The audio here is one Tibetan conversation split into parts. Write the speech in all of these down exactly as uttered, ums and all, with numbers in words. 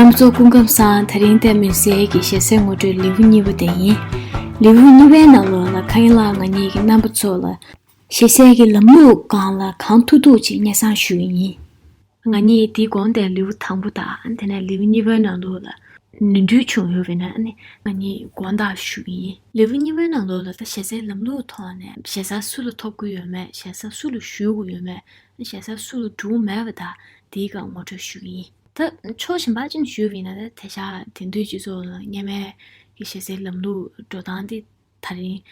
རྣམ་པ་ཚོ་སྐུ་ཁམས་བཟང་། དེ་རིང་འདིར་མུན་སེལ་གྱི་ཞེ་སའི་ངོ་སྤྲོད་ལེའུ་གཉིས་པ་དེ་ཡིན། ལེའུ་གཉིས་པའི་ནང་ལོགས་ལ་ཁ་ཡིན་ལགས་ང་གཉིས་ཀྱིས་རྣམ་པ་ཚོ་ལ་ཞེ་སའི་གི་ལམ་ལུགས་སྒང་ལ་གང་ཐུབ་ཐུབ་ཅིག་སྙན་སེང་ཞུ་ཡི་ཡིན། ང་གཉིས་དེའི་གོང་དེར་ལེའུ་དང་པོ་དང་དེ་ནས་ལེའུ་གཉིས་པའི་ནང་ལོགས་ལ་ནོར་འཁྲུལ་བྱུང་ཡོད་པས་ན་ཨ་ནི་ང་གཉིས་དགོངས་དག་ཞུ་གི་ཡིན། ལེའུ་གཉིས་པའི་ནང་ལོགས་ལ་ད་ཞེ་སའི་ལམ་ལུགས་ཐོག་ནས་ཞེ་ས་སུ་ལ་ཐོབ་ཀྱི་ཡོད་མེད། ཞེ་ས་སུ་ལ་ཞུ་དགོས་ཡོད་མེད། ཞེ་ས་སུ་ལ་འགྲོ་གི་མེད་པ་དང་དེའི་སྒང་ངོ་སྤྲོད་ཞུ་གི་ཡིན། ད་ཕྱོགས་གཞན་པ་ཅིག་ཞུས་པ་ཡིན་ན་ད་དེང་སང་དེང་དུས་སྤྱི་ཚོགས་ལ་སྔོན་མའི་གི་ཞེ་སའི་ལམ་ལུགས་འགྲོ་སྟངས་དེ་དེ་རིང་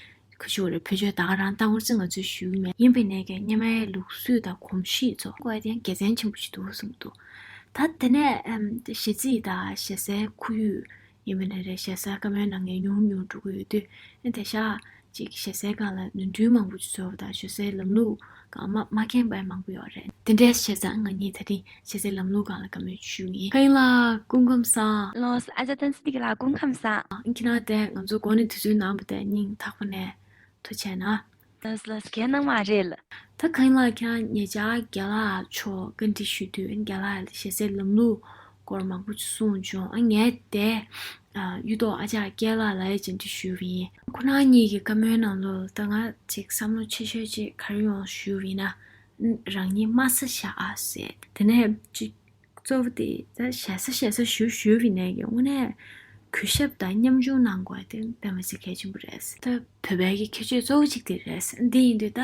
ཁ་ཤོར་རེད། བེད་སྤྱོད་ད་ག་རང་བཏང་བར་ཚིག་ང་ཚོས་ཞུས་མེད། ཡིན་པའི་ནས་ཀྱང་སྔོན་མའི་ལུགས་སྲོལ་དང་གོམས་གཤིས་ཚོ་བཀོད་དེ་དགེ་མཚན་ཆེན་པོ་ཞིག་འདུག་གསུངས་འདུག་ད་དེ་ནས་ཨམ་གཞས་ཚིག་དང་ཞེ་སའི་ཁོར་ཡུག་ཡིན་པ་ནས་རེད། ཞེ་ས་བཀའ་མོལ་གནང་མཁན་ཉུང་ཉུང་འགྲོ་གི་ཡོད་དུས་ཨ་དེང་སང་ཅིག་ཞེ་སའི་སྒང་ལ་ནོར་འཁྲུལ་མང་པོ་ཅིག་བཟོས་པ་དང་ཞེ་སའི་ལམ་ལུགས་སྒང་མ་མ་མཁྱེན་པ་མང་པོ་ཡོད་རེད། དེ་འདྲའི་བྱས་ཙང་ང་གཉིས་དེ་རིང་ཞེ་སའི་ལམ་ལུགས་སྒང་ལ་བཀའ་མོལ་ཞུ་གི་ཡིན། ཁ་ཡིན་ལགས་སྐུ་ཁམས་བཟང་། ལགས་སོ། ཨ་ཅག་བསྟན་འཛིན་བདེ་སྐྱིད་ལགས་སྐུ་ཁམས་བཟང་། ཁྱེད་རང་དེ་ང་ཚོ་གོང་ནས་དུས་ཚོད་གནང་བ་དེ་སྙིང་ཐག་པ་ནས་ཐུགས་རྗེ་གནང་། ལགས་སོ་ལགས་སོ། གལ་གནང་བ་རེད་ལགས། ད་ཁ་ཡིན་ལགས་ཁྱེད་རང་ཉེ་ཆར་རྒན་ལགས་མཆོག་བཀའ་འདྲི་ཞུས་དུས་རྒན་ལགས་ཞེ་སའི་ལམ་ལུགས་སྐོར་མང་པོ་ཅིག་གསུངས་བྱུང་། ཨ་ངས་དེ་གཡུ་ཐོག་ཨ་ཅག་རྒན་ལགས་ལ་ཡང་བཅར་འདྲི་ཞུས་པ་ཡིན། ཁོ་རང་གཉིས་ཀྱི་བཀའ་མོལ་ནང་ལོགས་ད་ང་ཅིག་བསམ་བློ་ཆེ་ཤོས་ཅིག་ག་རེ་ཡོང་ཞུས་པ་ཡིན་ན། རང་ཉིད་དམའ་ས་བཞག་ཟེར། དེ་ནས་ཅིག་གཙོ་བོ་དེ་ད་ཞེ་ས་ཞེ་ས་ཞུ་ཞུ་བའི་ནས་ཀྱི་དངོས་གནས་གུས་ཞབས་དང་ཉམ་ཆུང་གནང་དགོས་དེ་དཔེ་མི་སྲིད་གལ་ཆེན་པོ་རེད། ད་བོད་པའི་གི་ཁྱད་ཆོས་གཙོ་བོ་གཅིག་དེ་རེད། འདི་ཡིན་དུས་ད་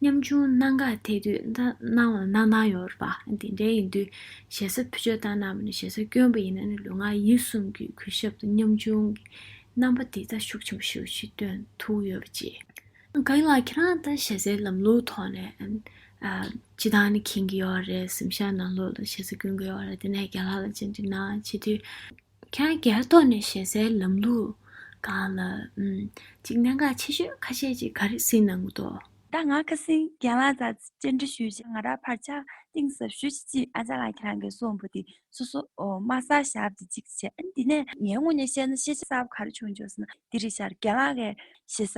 ཉམ་ཆུང་གནང་ག་དེ་དུས་ད་གནང་བ་གནང་སྟངས་ཡོད་རེད་པ། འདི་འདྲའི་ཡིན་དུས་ཞེ་ས་བེད་སྤྱོད་བཏང་གནང་བ་ནི་ཞེ་ས་སྐྱོན་པ་ཡིན་ན་ནི་ལུས་ངག་ཡིད་གསུམ་གྱི་གུས་ཞབས་དང་ཉམ་ཆུང་གི་རྣམ་པ་དེ་ད་ཤུགས་ཆེན་པོ་ཞེ་པོ་ཅིག་སྟོན་ཐུབ་ཡོད་པ་ཅིག་གང་ཡིན་ལ་ཁྱེད་རང་ད་ཞེ་སའི་ལམ་ལུགས་ཐོག་ནས་ཨ་སྤྱི་བཏང་ནི་མཁྱེན་གྱི་ཡོད་རེད། གཟིམ་ཤག་ནང་ལོགས་ལ་ཞེ་ས་སྐྱོན་གྱི་ཡོད་རེད། དེ་ནས་རྒན་ལགས་ལ་བཅར་འདྲི་གནང་བྱེད་དུས་ཁྱེད་རང་སྒེར་ཐོག་ནས་ཞེ་སའི་ལམ་ལུགས་སྒང་ལ་ཨམ་ཅིག་གནད་འགག་ཆེ་ཤོས་ཁ་ཤས་ཅིག་ག་རེ་གཟིགས་གནང་གི་འདུག་ད་ང་ཁ་སང་རྒན་ལགས་རྩར་བཅར་འདྲི་ཞུས་བྱས་ང་རང་བར་ཆད་གཏིང་ཟབ་ཤོས་ཅིག་ཨ་ཅག་ལགས་ཁྱེད་རང་གིས་གསུངས་པ་དེ་སོ་སོ་ཨོ་དམའ་ས་བཞག་པ་དེ་གཅིག་བྱས། ཨ་ནི་དེ་ནས་ངའི་ངོས་ནས་བཤད་ན་ཤེས་བྱ་གསར་པ་ག་རེ་བྱུང་བྱུང་ཟེར་ན་དེ་རེད་ཤག་རྒན་ལགས་ཀྱིས་ཞེ་ས་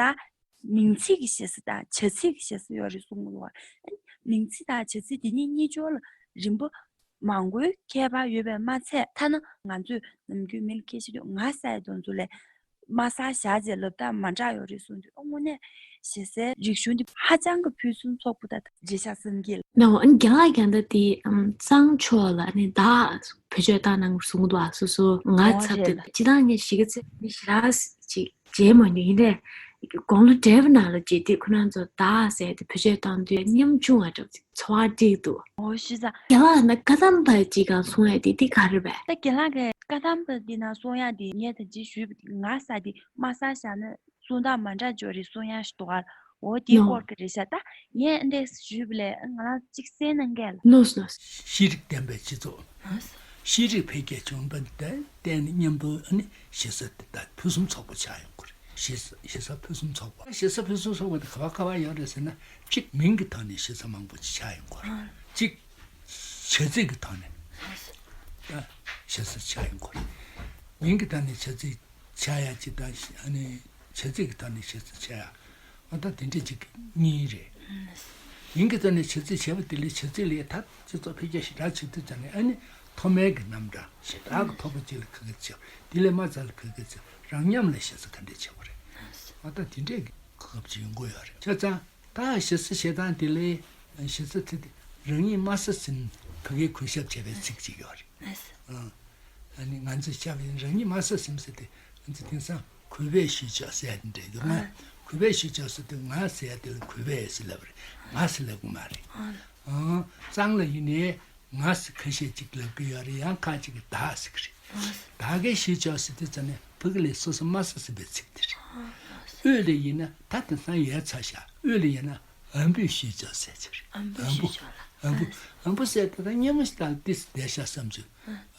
མིང་ཚིག་གི་ཞེ་ས་དང་བྱ་ཚིག་གི་ཞེ་ས་ཡོད་རེད་གསུངས་གི་འདུག་ཨ་ནི་མིང་ཚིག་དང་བྱ་ཚིག་དེ་གཉིས་གཉིས་སྦྱོར་ལ་རིམ་པ་མང་པོའི་ཁྱད་པར་ཡོད་པས་མ་ཚད། ཐ་ན་ང་ཚོས་ནམ་རྒྱུན་མི་ལ་སྐད་ཆ་དུས་ང་ཟེར་དོན་ཚོ་ལས་དམའ་ས་བཞག་རྗེས་ལབ་སྟངས་མ་འདྲ་ཡོད་རེད་གསུངས་དུས་ཨ་དངོས་གནས་ཞེ་སའི་རིག་གཞུང་འདི་ཧ་ཅང་གི་ཕུན་སུམ་ཚོགས་པོ་དང་རེད་ཤག་བསམ་གྱི། ནའོ་ཨ་ནི་རྒན་ལགས་ཀྱང་ད་དེ་ཨམ་གཙང་ཕྱོགས་ལ་ཨ་ནི་བདག་བེད་སྤྱོད་བཏང་གནང་གསུངས་འདུག་ཨ་སོ་སོ་ང་ཨོ་ཚབ་རེད་དེ་ལ་སྤྱི་བཏང་ངས་གཞིས་ཀ་རྩེ་མི་ཞེ་དྲག་ཅིག་མཇལ་མ་མྱོང་ཡིན་རེད། དགུང་ལོ་བགྲེས་པོ་ནང་ལ་མཇལ་དུས་ཁོ་རང་ཚོ་བདག་ཟེར་དེ་བེད་སྤྱོད་བཏང་དུས་ཉམ་ཆུང་བ་འདྲ་བོ་ཅིག་ཚོར་བ་སྐྱེ་འདུག་ཨོ་ཤི་ས། རྒན་ལགས་ན་བཀའ་གདམས་པ་ཅིག་གང་གསུང་ཡ་དེ་དེ་ག་རེ་རེད་པས། ད་རྒན་ལགས་ཀྱི་བཀའ་གདམས་པ་འདི་ན་གསུང་ཡ་དེ་ངས་ད་ཅི་ཞུས་པ་དེ་ང་ཟེར་དེ་དམའ་ས་བཞག་ན་གསུང་སྟངས་མ་འདྲ་འཇོག་རེད་གསུང་ཡ་ཞིག་འདུག་ག་འོ་དེའི་ནོ། སྐོར་གྱི་རེད་ཤག་ད་ངས་འདི་ཞུས་པ་ལས་ང་རང་གཅིག་གསན་གནང་གལ། ནོ་ནོ། ཤེས་རིག་ལྡན་པའི་སྤྱི་ཚོགས། ཤེས་རིག་འཕེལ་རྒྱས་བྱུང་བ་དང་བརྟེན་ནས་མཉམ་དུ་ཨ་ནི་ཞེ་ས་དེ་དག་ཕུན་སུམ་ཚོགས་པོ་ཆགས་ཡོང་གི་རེད། ཞེ་ས་ཞེ་ས་ཕུན་སུམ་ཚོགས་པ། ཞེ་ས་ཕུན་སུམ་ཚོགས་པ་དེ་ག་བ་ག་བ་ཡོད་རེད་ཟེར་ན་གཅིག་མིང་གི་ཐོག་ནས་ཞེ་ས་མང་པོ་ཅིག་ཆགས་ཡོང་གི་རེད། གཅིག་བྱ་ཚིག་གི་ཐོག་ནས་ད་ཞེ་ས་ཆགས་ཡོང་གི་རེད། མིང་གི་ཐོག་ནས་བྱ་ཚིག་ཆགས་ཡ་གཅིག་དང་ཨ་ནི་བྱ་ཚིག་གི་ཐོག་ནས་ཞེ་ས་ཆགས་ཡ། ཨ་ད་དེ་འདྲས་ཅིག་གཉིས་རེད། མིང་གི་ཐོག་ནས་བྱ་ཚིག་བྱས་པ་དེ་ལས་བྱ་ཚིག་ལས་ད་སྤྱི་ཚོགས་འཕེལ་རྒྱས་ཞེ་དྲག་བྱེད་དུས་ཙམ་ནས་ཨ་ནི་མཐོ་དམན་གྱི་རྣམ་གྲངས་ཞེ་དྲག་གི་མཐོ་པོ་ཅིག་ལ་ག་གེ་བྱེད་དེ་ལས་དམའ་ས་ལ་ག་གེ་བྱེད་རང་མཉམ་ལ་ཞེ་ས་ག་འདྲས་བྱེད་དགོས་རེད། ཨ་ད་དེ་འདྲས་ཀྱི་གོ་སྐབས་ཅིག་ཡོང་གི་ཡོད་རེད། བྱས་ཙང་ད་ཞེ་ས་བྱེད་སྟངས་དེ་ལས་ཞེ་ས་དེ་རང་ཉིད་དམའ་ས་ཟིན་ག་གེ་གུས་ཞབས་བྱས་པའི་ཚིག་ཅིག་ཡོད་རེད། ཨ་ཨ་ནི་ང་ཚོས་བྱ་བའི་རང་ཉིད་དམའ་ས་ཟིན་ཟེར་ཏེ་ང་ཚོ་དེང་སང་གུས་པས་ཞུས་ཆོག་ཟེར་ཡ་དེ་འདྲ་འདུག་ང་གུས་པས་ཞུས་ཆོག་ཟེར་དུས་ང་ཟེར་ཡ་དེ་ལ་གུས་པས་ཟེར་ལབ་རེད། ང་ཟེར་ལབ་གི་མ་རེད། ཨང་གཙང་ལ་ཡིན་ནའི་ང་ཟེར་ཁ་ཤས་ཅིག་ལབ་གི་ཡོད་རེད། ཡང་ཁ་ཅིག་གིས་བདག་ཟེར་གི་རེད། བདག་གིས་ཞུས་ཆོག་ཟེར་དུས་ཙམ་ནས་ཕ་གི་ལས་སོ་སོ་དམའ་ས་ཟིན་པའི་ཚིག་དེ་རེད། དབུས་ལ་ཡིན་ན་ད་དེང་སང་ཡལ་ཚར་ཤག་དབུས་ལ་ཡིན་ན་ཨམ་བུས་ཞུས་ཆོག་ཟེར་ཚིག་རེད། ཨམ་བུས་ཨམ་བུ་ཞུས་ཆོག་ལ། ཨམ་བུ་ཨམ་བུ་ཟེར་དེ་ད་སྙན་མོ་ཞིག་དང་ཏིས་བསྡད་ཤག་བསམ་ཚུལ།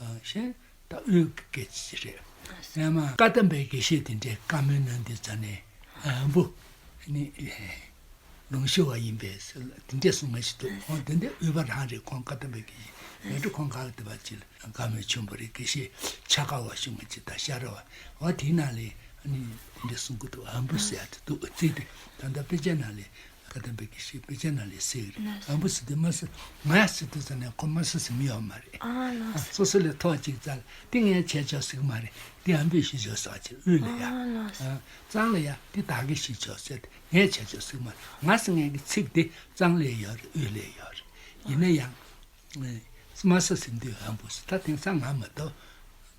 ཨ་གཞན་ད་དབུས་ཀྱི་སྐད་ཆ་རེད། སྔོན་མ་བཀའ་གདམས་པའི་དགེ་བཤེས་དེ་འདྲས་བཀའ་མོལ་གནང་དུས་ཙམ་ནས་ཨམ་བུ་ནི་ལུང་ཤུར་བ་ཡིན་པས་དེ་འདྲས་གསུང་མཁན་ཞིག་འདུག་ཁོང་དེ་འདྲས་དབུས་པ་རང་རེད། ཁོང་བཀའ་གདམས་པའི་དགེ་བཤེས་མེ་འབྲུ་ཁོང་ག་ལ་དེ་བ་ཅིག་ལ་བཀའ་མོལ་ཆེན་པོ་རེད། དགེ་བཤེས་ཕྱ་ཁ་བ་གསུང་མཁན་ཅིག་དང་ཤ་ར་བ་འོ་དེའི་ནང་ལས་ནི་དེ་འདྲས་གསུང་གི་འདུག་ཨམ་བུ་ཟེར་ཡ་དེ་འདུག་ཚིག་དེ་ད་ལྟ་དཔེ་ཆའི་ནང་ལས། བཀའ་གདམས་པའི་གི་ཞིག་དཔེ་ཆ་ནང་ལས་གསལ་གི་རེད། ཨམ་བུ་ཟེར་དུས་མ་ཟེར། ང་ཟེར་དུས་ཙ་ནས་ཁོ་མ་ཟེར་ཟེར་མི་ཡོད་མ་རེད། ཨ་ལགས་སོ། སོ་སོ་ལས་མཐོ་བ་ཅིག་ཙ་ལ་དེ་ངས་བྱས་ཆོག་ཟེར་གི་མ་རེད། དེ་ཨམ་བུས་ཞུས་ཆོག་ཟེར་བ་ཅིག་དབུས་ལ་ཡ། ཨ་ལགས་སོ། ཨ། གཙང་ལ་ཡ་དེ་བདག་གིས་ཞུས་ཆོག་ཟེར་ཏེ་ངས་བྱས་ཆོག་ཟེར་གི་མ་རེད། ང་ཟེར་མཁན་གི་ཚིག་དེ་གཙང་ལ་ཡོད་རེད། དབུས་ལ་ཡོད་རེད། ཡིན་ན་ཡང་། མ་ཟེར་ཟེར་དུས་ཨམ་བུ་ཟེར། ད་དེང་སང་ང་མ་གཏོགས་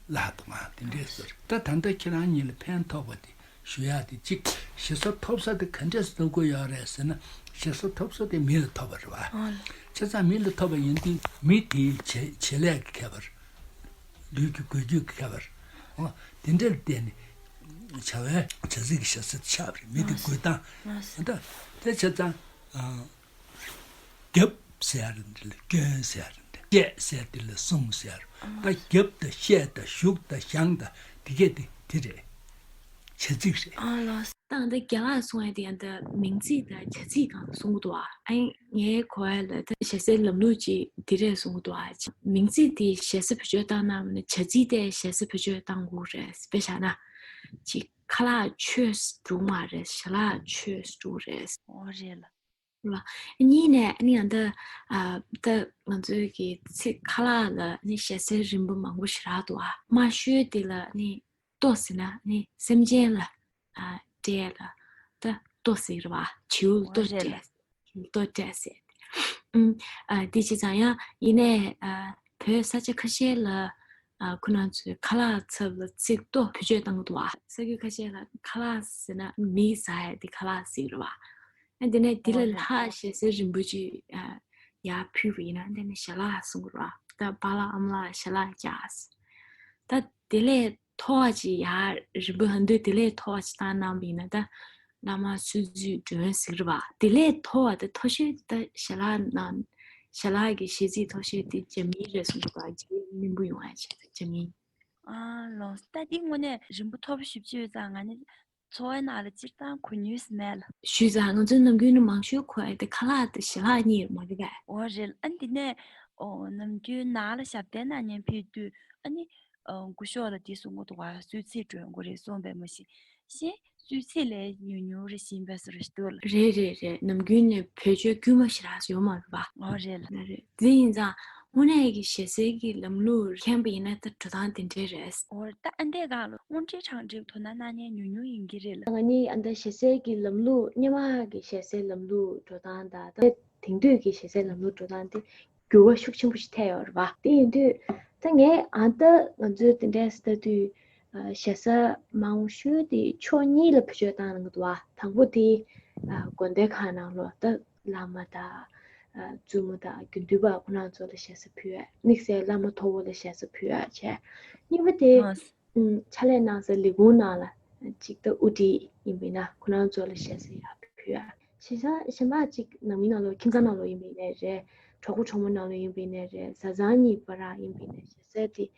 ལྷག་འདུག་ང་དེ་འདྲས་ཟེར། ད་ད་ལྟ་ཁྱེད་རང་གཉིས་ལ་ཕན་ཐོགས་པ་དེ་ཞུ་ཡག་དེ་གཅིག་ཞེ་ས་ཐོབ་ས་དེ་ག་འདྲས་སེ་ཐོབ་ཀྱི་ཡོད་རེད་ཟེར་ན། ཞེ་ས་ཐོབ་ས་དེ་མི་ལ་ཐོབ་པ་རེད་བ། ཨོ་ལགས། བྱས་ཙང་མི་ལ་ཐོབ་པ་ཡིན་དུས་མི་དེའི་བྱེད་བྱེད་ལས་ཀྱི་ཁྱད་པར། ལུས་ཀྱི་འགུལ་སྐྱོད་ཀྱི་ཁྱད་པར། ཨོ། དེ་འདྲ་ལ་བརྟེན་ནས་བྱ་བའི་བྱ་ཚིག་གི་བྱ་ས་དེ་ཆགས་པ་རེད། མི་དེ་འགུལ་སྟངས། ཨོ་ལགས། ད་དེ་བྱས་ཙང་། ཨ། རྒྱབ་ཟེར་ཡ་རེད་འདི་ལ་སྐྱོན་ཟེར་ཡ་རེད་འདི། བཤད་ཟེར་འདི་ལ་གསུང་ཟེར་ཡ་རེད། ད་རྒྱབ་དང་བཤད་དང་བཞུགས་དང་བཞེངས་དང་དེ་གས་དེ་དེ་རེད། བྱ་ཚིག་རེད། ཨ་ལགས་སོ། ད་འདི་རྒན་ལགས་གསུང་ཡ་དེ་ཡང་ད་མིང་ཚིག་དང་བྱ་ཚིག་སྒང་ལ་གསུང་གི་འདུག་ཨ། ཨ་ནི་ངའི་གོ་བ་ལ་ད་ཞེ་སའི་ལམ་ལུགས་ཅིག་འདི་རེད་གསུང་གི་འདུག་ཨ། མིང་ཚིག་དེ་ཞེ་ས་བེད་སྤྱོད་བཏང་ན་མིན་ན་བྱ་ཚིག་དེ་ཞེ་ས་བེད་སྤྱོད་བཏང་དགོས་རེད། དཔེ་བཞག་ན་ཅིག་ཁ་ལག་ཆོས་སུ་འགྲོ་མ་རེད། ཞལ་ལག་ཆོས་སུ་འགྲོ་རེད། ཨོ་རེད་ལ། རེད་བ། གཉིས་ནས་ཨ་ནི་ཨ་ད་ཨ་ད་ང་ཚོའི་གི་ཚིག་ཁ་ལག་ལ་ཨ་ནི་ཞེ་སའི་རིམ་པ་མང་པོ་ཞེ་དྲག་འདུག་ཨ། དམའ་ཤོས་དེ་ལ་ཨ་ནི་ལྟོ་ཟེར་ན་ཨ་ནི་སེམས་ཅན་ལ་ཨ་སྤྲད་ལ་ད་ལྟོ་ཟེར་རེད་བ། བྱིའུ་ལ་ལྟོ་ཨོ་རེད་ལ། སྤྲད། ལྟོ་སྤྲད་ཟེར། ཨུམ། ཨ་དེ་བྱས་ཙང་ཡང་ཡིན་ནའི་ཨ་བོད་ས་ཆ་ཁ་ཤས་ལ་ཨ་ཁོ་རང་ཚོའི་ཁ་ལག་ཚབ་ལ་ཚིག་ལྟོ་བེད་སྤྱོད་བཏང་གི་འདུག་བ། ས་ཁུལ་ཁ་ཤས་ལ་ཁ་ལག་ཟེར་ན་མིས་ཟ་ཡ་དེ་ཁ་ལག་ཟེར་གི་རེད་བ། ཨ་དེ་ནས་འདི་ལས་ལྷག་ཞེ་སའི་རིམ་པ་ཅིག་ཨ་ཡར་ཕུལ་བ་ཡིན་ན་འདི་ནས་ཞལ་ལག་གསུང་གི་རེད་བ། ད་པཱ་ལགས་ཨ་མ་ལགས་ཞལ་ལག་བཀྱགས། ད་དེ་ལས་མཐོ་བ་ཅིག་ཡར་རིམ་པ་ཧ་འདོད་དེ་ལས་མཐོ་བ་ཅིག་བཏང་གནང་བ་ཡིན་ན་ད་བླ་མ་བསོད་ཚིགས་སྒྲོན་ཟེར་གི་རེད་བ། དེ་ལས་མཐོ་བ་དེ་མཐོ་ཤོས་ད་ཞལ་ལག་ནང་ཞལ་ལག་གི་ཞལ་ཚིགས་མཐོ་ཤོས་དེ་ཇ་མིན་རེད་གསུངས་འདུག་ག་ཇ་སྙིང་པོ་ཡོང་བ་བྱས་ད་ཇ་མིན། ཨ་ལོ། ད་འདི་དངོས་གནས་རིམ་པ་མཐོ་པོ་ཞེ་པོ་ཅིག་ཡོད་ཙང་ང་ནི་འཚོ་བའི་ནང་ལ་སྤྱིར་བཏང་གོ་མྱོང་ཟིན་མེད་ལ། ཞུས་ཙང་ང་ཚོའི་ནམ་རྒྱུན་ནི་མང་ཤོས་གོ་ཡ་དེ་ཁ་ལག་དང་ཞལ་ལག་གཉིས་རེད་མ་རེད་པས། འོ་རེད། ཨ་འདི་ནས་ཨོ་ནམ་རྒྱུན་ནང་ལ་ཞབས་བརྟན་གནང་མཁན་ཕེབས་དུས་ཨ་ནི་ཨ་སྐུ་ཞབས་ལ་འདི་གསུང་གི་འདུག་ག་བསོད་ཚིགས་སྒྲོན་དགོས་རེད་གསུངས་པས་མ་གཞི། གཞན་བསོད་ཚིགས་ལས་ཉུང་ཉུང་རེ་བཞིན་པས་སུ་རེ་ཞིག་འདུག་ལ། རེད་རེད་རེད། ནམ་རྒྱུན་ནས་བེད་སྤྱོད་དཀྱུས་མ་ཞེ་དྲག་ཡོད་མ་རེད་པ། འོ་རེད་ལ། རེད་རེད། དེ་ཡིན་ཙང་དངོས་གནས་ཀྱི་ཞེ་སའི་གི་ལམ་ལུགས་མཁྱེན་པ་ཡིན་ན་ད་འགྲོ་སྟངས་དེ་འདྲས་རེད། འོ་ད་ཨ་འདས་གང་ལ་དངོས་འབྲེལ་དྲང་འབྲེལ་དོ་སྣང་གནང་མཁན་ཉུང་ཉུང་ཡིན་གྱི་རེད་ལ། ང་གཉིས་ཨ་འདས་ཞེ་སའི་གི་ལམ་ལུགས་སྔོན་མ་གི་ཞེ་སའི་ལམ་ལུགས་འགྲོ་སྟངས་དང་ད་དེང་དུས་ཀྱི་ཞེ་སའི་ལམ་ལུགས་འགྲོ་སྟངས་དེ་འགྱུར་བ་ཤུགས་ཆེན་པོ་ཞིག་ཐེབས་ཡོད་རེད་པ། དེ་ཡིན་དུས་ད་ངས་ཨ་ད་ང་ཚོའི་དེ་འདྲས་ལྟ་དུས། ཞེ་ས་མང་ཤོས་དེ་ཕྱོགས་གཉིས་ལ་བེད་སྤྱོད་བཏང་གནང་གི་འདུག་བ། དང་པོ་དེ་དགོན་སྡེ་ཁག་ནང་ལོགས་ད་བླ་མ་དང་བཙུན་མོ་དང་དགེ་འདུན་པ་ཁོ་རང་ཚོ་ལ་ཞེ་ས་ཕུལ་ཡ། དམིགས་བསལ་བླ་མ་མཐོ་བོ་ལ་ཞེ་ས་ཕུལ་ཡ་བྱས། གཉིས་པ་དེ་ཨ་ཕྱག་ལས་གནང་སའི་ལས་ཁུངས་ནང་ལ་གཅིག་ད་དབུ་ཁྲིད་ཡིན་པ་ཡིན་ན་ཁོ་རང་ཚོ་ལ་ཞེ་ས་ཡར་ཕུལ་ཡ། གཞན་པ་གཞན་པ་གཅིག་ནང་མི་ནང་ལོགས་ཁྱིམ་ཚང་ནང་ལོགས་ཡིན་པ་ཡིན་ནའི་རེད། གྲོགས་པོ་གྲོགས་མོ་ནང་ལོགས་ཡིན་པ་ཡིན་ནའི་རེད། བཟའ་ཚང་གཉིས་བར་ཡིན་པ་ཡིན་ནའི་ཞེ་ས་དེ་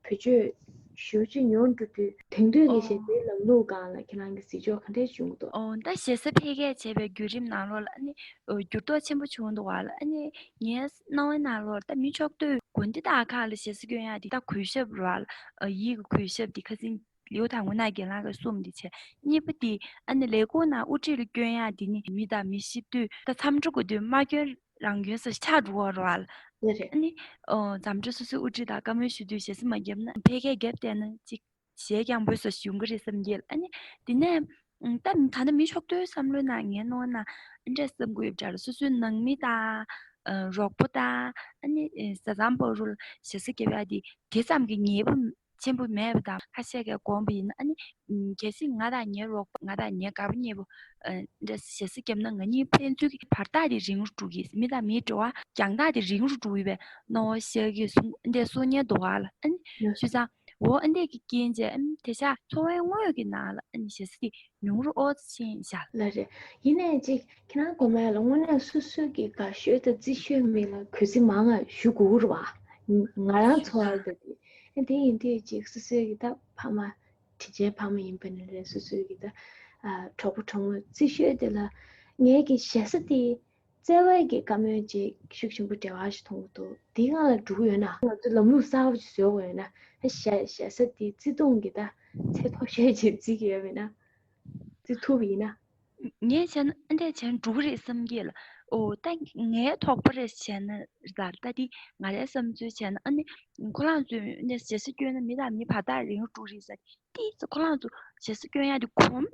བེད་སྤྱོད་ཞེ་པོ་ཅིག་ཉུང་འགྲོ་དུས་དེང་དུས་ཀྱི་ཞེ་སའི་ལམ་ལུགས་སྒང་ལ་ཁྱེད་རང་གི་གཟིགས་ཕྱོགས་ག་འདྲས་བྱུང་འདུག་ཨོ་ད་ཞེ་ས་འཕེལ་རྒྱས་བྱས་པའི་བརྒྱུད་རིམ་ནང་ལོགས་ལ་ཨ་ནི་འགྱུར་ལྡོག་ཆེན་པོ་བྱུང་འདུག་བ་ལ། ཨ་ནི་ངའི་སྣང་བའི་ནང་ལོགས་ལ་ད་མི་ཕྱོགས་བསྡུས་དགོན་སྡེ་དག་ཁག་ལ་ཞེ་ས་སྐྱོན་ཡག་དེ་ད་གུས་ཞབས་རེད་བ་ལ། ཡིད་ཀྱི་གུས་ཞབས་དེ་ཁ་སང་ལེའུ་དང་པོ་ན་རྒན་ལགས་ཀྱིས་གསུངས་འདི་བྱས། གཉིས་པ་དེ་ཨ་ནི་ལས་ཁུངས་ནང་དབུ་ཁྲིད་ལ་སྐྱོན་ཡག་དེ་ནི་མི་དང་མི་བཤིབ་དུས་ད་འཚམས་འདྲི་དགོས་དུས་མ་སྐྱོན་རང་སྐྱོན་སོགས་ཆགས་འགྲོ་བ་རེད་བ་ལ། ལགས་རེད། ཨ་ནི་འཚམས་འདྲི་སོ་སོའི་དབུ་ཁྲིད་དང་བཀའ་མོལ་ཞུ་དུས་ཞེ་ས་མ་བརྒྱབ་ན་ཕལ་སྐད་བརྒྱབ་བསྡད་ན་ཅིག་གཞས་རྐྱང་པོའི་སོགས་ཡོང་གི་རེད་བསམ་གྱི། ཨ་ནི་དེ་ནས་ད་ད་ལྟ་མི་ཕྱོགས་བསྡུས་བསམ་བློའི་ནང་ངའི་ནང་ན་ཨ་འདྲས་བསམ་གྱི་ཡོད་པ་འདྲ་ལ། སོ་སོའི་ནང་མི་དང་རོགས་པ་དང་ཨ་ནི་བཟའ་ཚང་བར་དུ་ཞེ་ས་བརྒྱབ་ཡག་དེ་དེ་ཙམ་གྱི་ཉེས་པ་ཆེན་པོ་མེད་པ་དང་། ཁ་ཤས་ཀྱིས་དགོངས་པ་ཡིན་ན་ཨ་ནི་གལ་སྲིད་ང་དང་ངའི་རོགས་པ་ང་དང་ངའི་དགའ་པོ་ཉེ་པོ་འདྲ་ཞེ་ས་བརྒྱབ་ན་ང་གཉིས་ཕན་ཚུན་གྱི་བར་ཐག་དེ་རིང་རུ་འགྲོ་གི། མི་དང་མིའི་འབྲེལ་བ་རྒྱང་ཐག་དེ་རིང་རུ་འགྲོ་གི་བའི་སྣང་བ་ཤར་གྱི་གསུང་འདི་གསུང་ཉན་འདུག་བ་ལ། ཨ་ནི་ཡོ། བྱས་ཙང་འོ་ཨ་འདི་གི་རྐྱེན་བྱས་ཨ་ནི་དེ་ཤག་འཚོ་བའི་དངོས་ཀྱི་ནང་ལ་ཨ་ནི་ཞེ་ས་དེ་ཉུང་རུ་ཨོ་ཙི་ཕྱིན་ཤག་ལགས་རེད། ཡིན་ནའི་ཅིག་ཁྱེད་རང་གོ་མ་ལ་དངོས་གནས་སོ་སོའི་གི་དགའ་ཤོས་དང་རྩིས་ཤོས་མི་ལ་གུས་བརྩི་མང་ང་ཞུ་དགོས་རེད་བ། ང་རང་ཚོ་བ་ལ་ད་དེ་ཨ་དེ་ཡིན་དུས་ཅིག་སོ་སོའི་གི་ད་ཕ་མ་དྲིན་ཆེན་ཕ་མ་ཡིན་པ་ནི་རེད། སོ་སོའི་གི་ད་གྲོགས་པོ་གྲོགས་མོ་རྩིས་ཤོས་དེ་ལ་ངའི་གི་ཞེ་ས་དེ། བརྩེ་བའི་གི་བཀའ་མོལ་ཅིག་ཤུགས་ཆེན་པོ་འབྲེལ་བ་ཞིག་མཐོང་གི་འདུག་དེའི་སྒང་ལ་འགྲོ་གི་ཡོད་ན་ང་ཚོ་ལམ་ལུགས་གསར་པ་ཅིག་བཟོ་དགོས་ཡོད་ན་ཞེ་ཞེ་ས་དེ་བརྩི་མཐོང་གི་ད་ཚད་མཐོ་ཤོས་ཅིག་བརྩི་གི་ཡོད་མེད་ན་བརྩི་ཐུབ་པ་ཡིན་ན། ངས་བྱས་ན་ཨ་འདྲས་བྱས་ན་འགྲོ་གི་རེད་བསམ་གྱི་ལ། ཨོ་ད་ངའི་དོགས་པ་རེད་བྱས་ན་ལ། ད་འདི་ང་རའི་བསམ་ཚུལ་བྱས་ན་ཨ་ནི་ཁོ་རང་ཚོས་ཨ་འདྲས་ཞེ་ས་སྐྱོན་ན་མི་དང་མི་བར་ཐག་རིང་རུ་འགྲོ་གི་རེད་ཟེར། ཏིས་ཁོ་རང་ཚོ་ཞེ་ས་སྐྱོན་ཡག་དེ་གོམས་